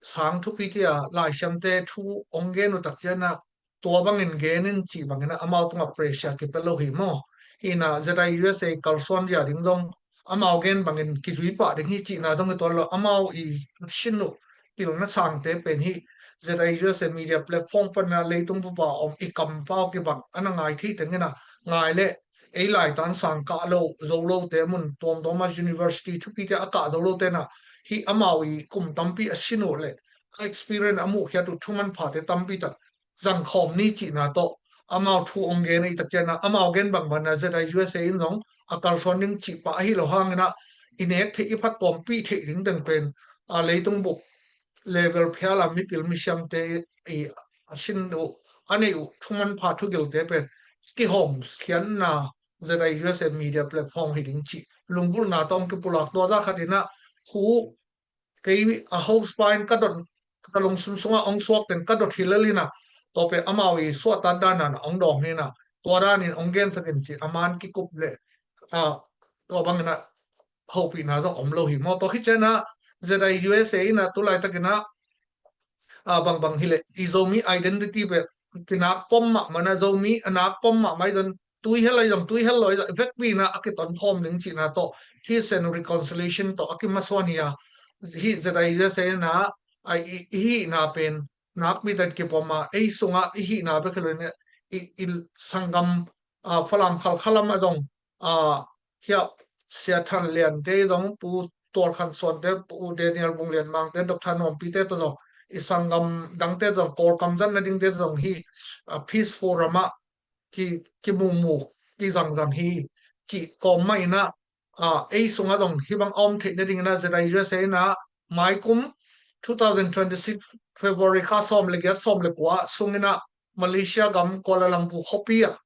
sang thupi te a laisiamte thu hong gen uh tak ciang ah tua bangin gen in cih bangin ah amau tungah pressure kipia lo hi maw. Hi in ah Z I U S A kalsuan zia ding zong amau gen bangin kizui pah ding hi cihna zong hi tuan lo. Amau i sin uh pilna sangte pen hih Z I U S A media platform pan ah leitung bup a om i kampau kibang a na ngai thei teng in ah ngai le, ei laitan sang kah lo, zo lote, mun tuamtuam a university thupite a kah zo lote in ah hih amau i kum tampi a sin uh le a experience a muhkhiat uh thu manphate tampi tak zangkhawm ni cihna tawh amau thu hong gen ahih tak ciang ah amau gen bangbang in ah Z I U S A in zong a kalsuan ding cih pah ahi lo hangin ah i nek theih i phattuampih theih ding teng pen, a, leitung bup level phial a mipil misiamte i a sin uh, a neih uh thu manpha thugilte pen kihawm khiatna Z I U S A media platform hi ding cih lunggulhna tawh hong kipulak. Tua zah khat in ah thu kei a host pa in ka dot, ka lungsim sungah hong suak teng ka dot hi lel in ah, tua pen amau i suahtak dan in ah hong dawng hi in ah, tua danin hong gensak in ci a man kikup le, a, tua bangin ah hopihna zong om lo hi maw. Tua khit ciang ah Z I U S A in ah tu laitakin ah, a, bangbang hi leh i Zomi identity pen kinak pom mahmah in ah, Zomi a nak pom mahmah i zon tui hel ahi zong, tui hel lo ahi zong, vekpi in ah a kitonkhawm ding cihna tawh, peace and reconciliation tawh a kimasuan hi a, hih Z I U S A in ah, a, i, i hihna pen nakpi tak kipom a, ei sungah i hihna bek hi lo in ah, i, i sanggam, a, Falam Khalkha lam ah zong, a, hiah Sia Than Lian te zong, Pu Tual Khan Suan te, Pu Daniel Vung Lian Mang te, Doctor Nuampi te tawh zong, i sanggam dangte zong, Kawlgam zan nadingte zong hih, a, Peace Forum ah ki, kimumu, kizangzang hi cih kawm mah in ah, a, ei sungah zong hih bang a om theih nadingin ah Z I U S A in ah maikum two thousand twenty-six February kha sawm le giat, sawm le kua sungin ah Malaysia gam Kuala Lumpur khuapi ah,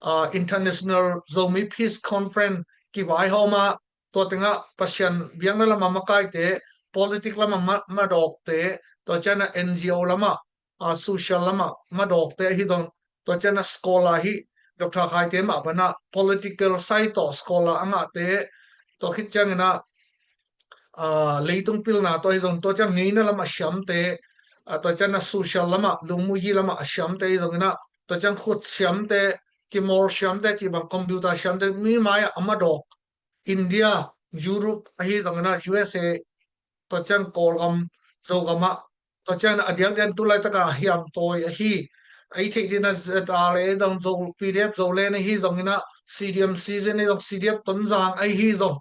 a, International Zomi Peace Conference kivaihawm a, tua tengah Pasian biakna lamah makaite, politic lamah ma-, madawkte, tua ciangin ah N G O lamah, a, social lamah madawkte ahi zong, tua ciangin ah scholar hi Doctor Khaite mah bangin ah political side tawh scholar a ngahte, tua khit ciangin ah, a, leitung pilna tawh ahi zong, tua ciang ngeina lamah siamte, a, tua ciangin ah social lamah, lungmuyi lamah a siamte ahi zongin ah, tua ciang khut siamte, keyboard siamte cih bang, computer siamte, mi mai-ah a madawk, India, Europe ahi zongin ah U S A, tua ciang Kawlgam, Zogam ah, tua ciang a diakdiak tu laitak a hiamtawi ahi, a i theih dingin ah Z R A zong, Zo, P D F Zoland ahi zongin ah, C D M C zin ahi zong, C D F Tonzang ahi zong,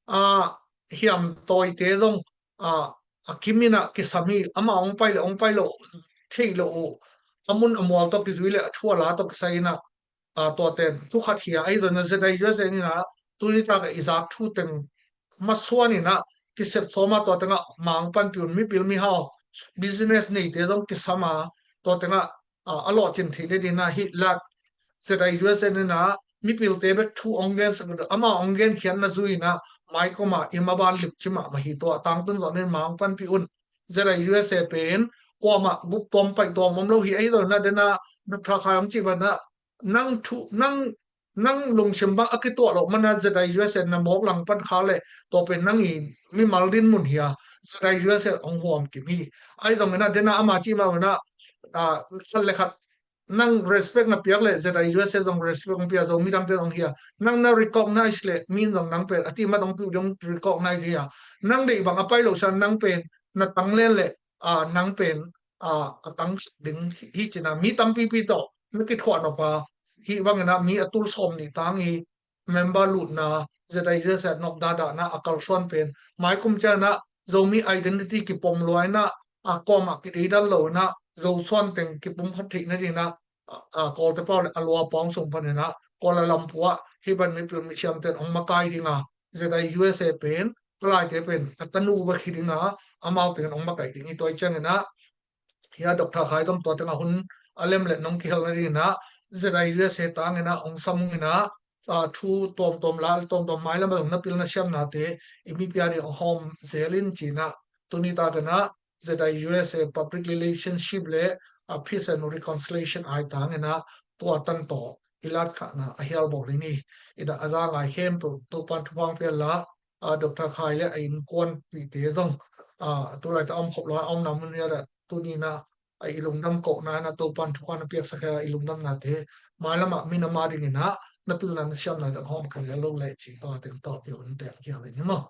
a, hiamtawite zong, a, a kimin ah kisam hi. Amah hong pai le hong pai lo, theih lo uh, a mun a mual tawh kizui le a thu a la tawh kisai in ah, a, tuate thu khat hi a, ahi zongin ah Z I U S A in ah tuni tak a i zak thu teng masuan in ah kisep sawm a, tua tengah mang panpih un, mipil mihau, business neite zong kisam a, tua tengah, a, a lawhcin theih nadingin ah hih lak Z I U S A in ah mipilte bek thu hong gensak, amah hong genkhiatna zui in ah maikom ah i maban limci mahmah hi. Tua tangtun zawh nadingin mang panpih un. Z I U S A pen kuamah guk tuam paih tuam om lo hi. Ahi zongin ah den ah Doctor Khai hong cih bangin ah nang thu, nang Nang lungsim bang a kituah loh mana ZIUSA na mawk lang pan kha le, tua pen nang i mimal din mun hi a, ZIUSA hong huam kim hi. Ahi zongin ah dena ama cih mah un ah, ah, khat le khat nang respect na piak le ZIUSA zong respect hong pia, Zomi dangte zong hi a, nang na recognize le mi in zong nang pen a ti mat hong piu ding recognize hi a, nang deih bang a pai lo sa nang pen na tang len le, ah, nang pen, ah, a tang ding hi cina mi tampipi tawh na kithuah nop a, hih bangin ah mi a tul sawm nih tang i member lutna, ZIUSA nopna dahna a kalsuan pen maikum ciangin ah Zomi identity kipom lua in ah, a kawmah kideidal lo in ah Zo suan teng kipumkhat theih nadingin ah, a, a, Kawlte pau le a lua pawng sung panin ah Kuala Lumpur ah hih bang mipil misiamte in hong makai ding a, ZIUSA pen kalaite pen a tanu bek hi ding a, amau tengin hong makai ding hi. Tua hi ciangin ah hia Doctor Khai tawh tua tengah hun a lem le nong kihel nadingin ah ZIUSA tangin ah hong sam ung in ah, a, thu tuamtuam la tuamtuam mailam a zong na pil na siamnate i mipi a ding hong hawm zel in cin ah, tuni takin ah ZIUSA public relationship le, a, peace and reconciliation ai tangin ah tua tan tawh i latkhahna a hial bawl hi ni. Ina a za ngai khempeuh Topan thupha hong pia la, a, Doctor Khai le a innkuanpihte zong, a, tulai ta om khop lo a omna mun hial ah tuni in ah, a, i lungdam kohna in ah Topan thupha na piaksak hial ah i lungdamnate mailam ah mi na ma dingin ah na pilna na siamna dang hawm kha zel lo le cih tua teng tawh i hun teh hial hi ni maw.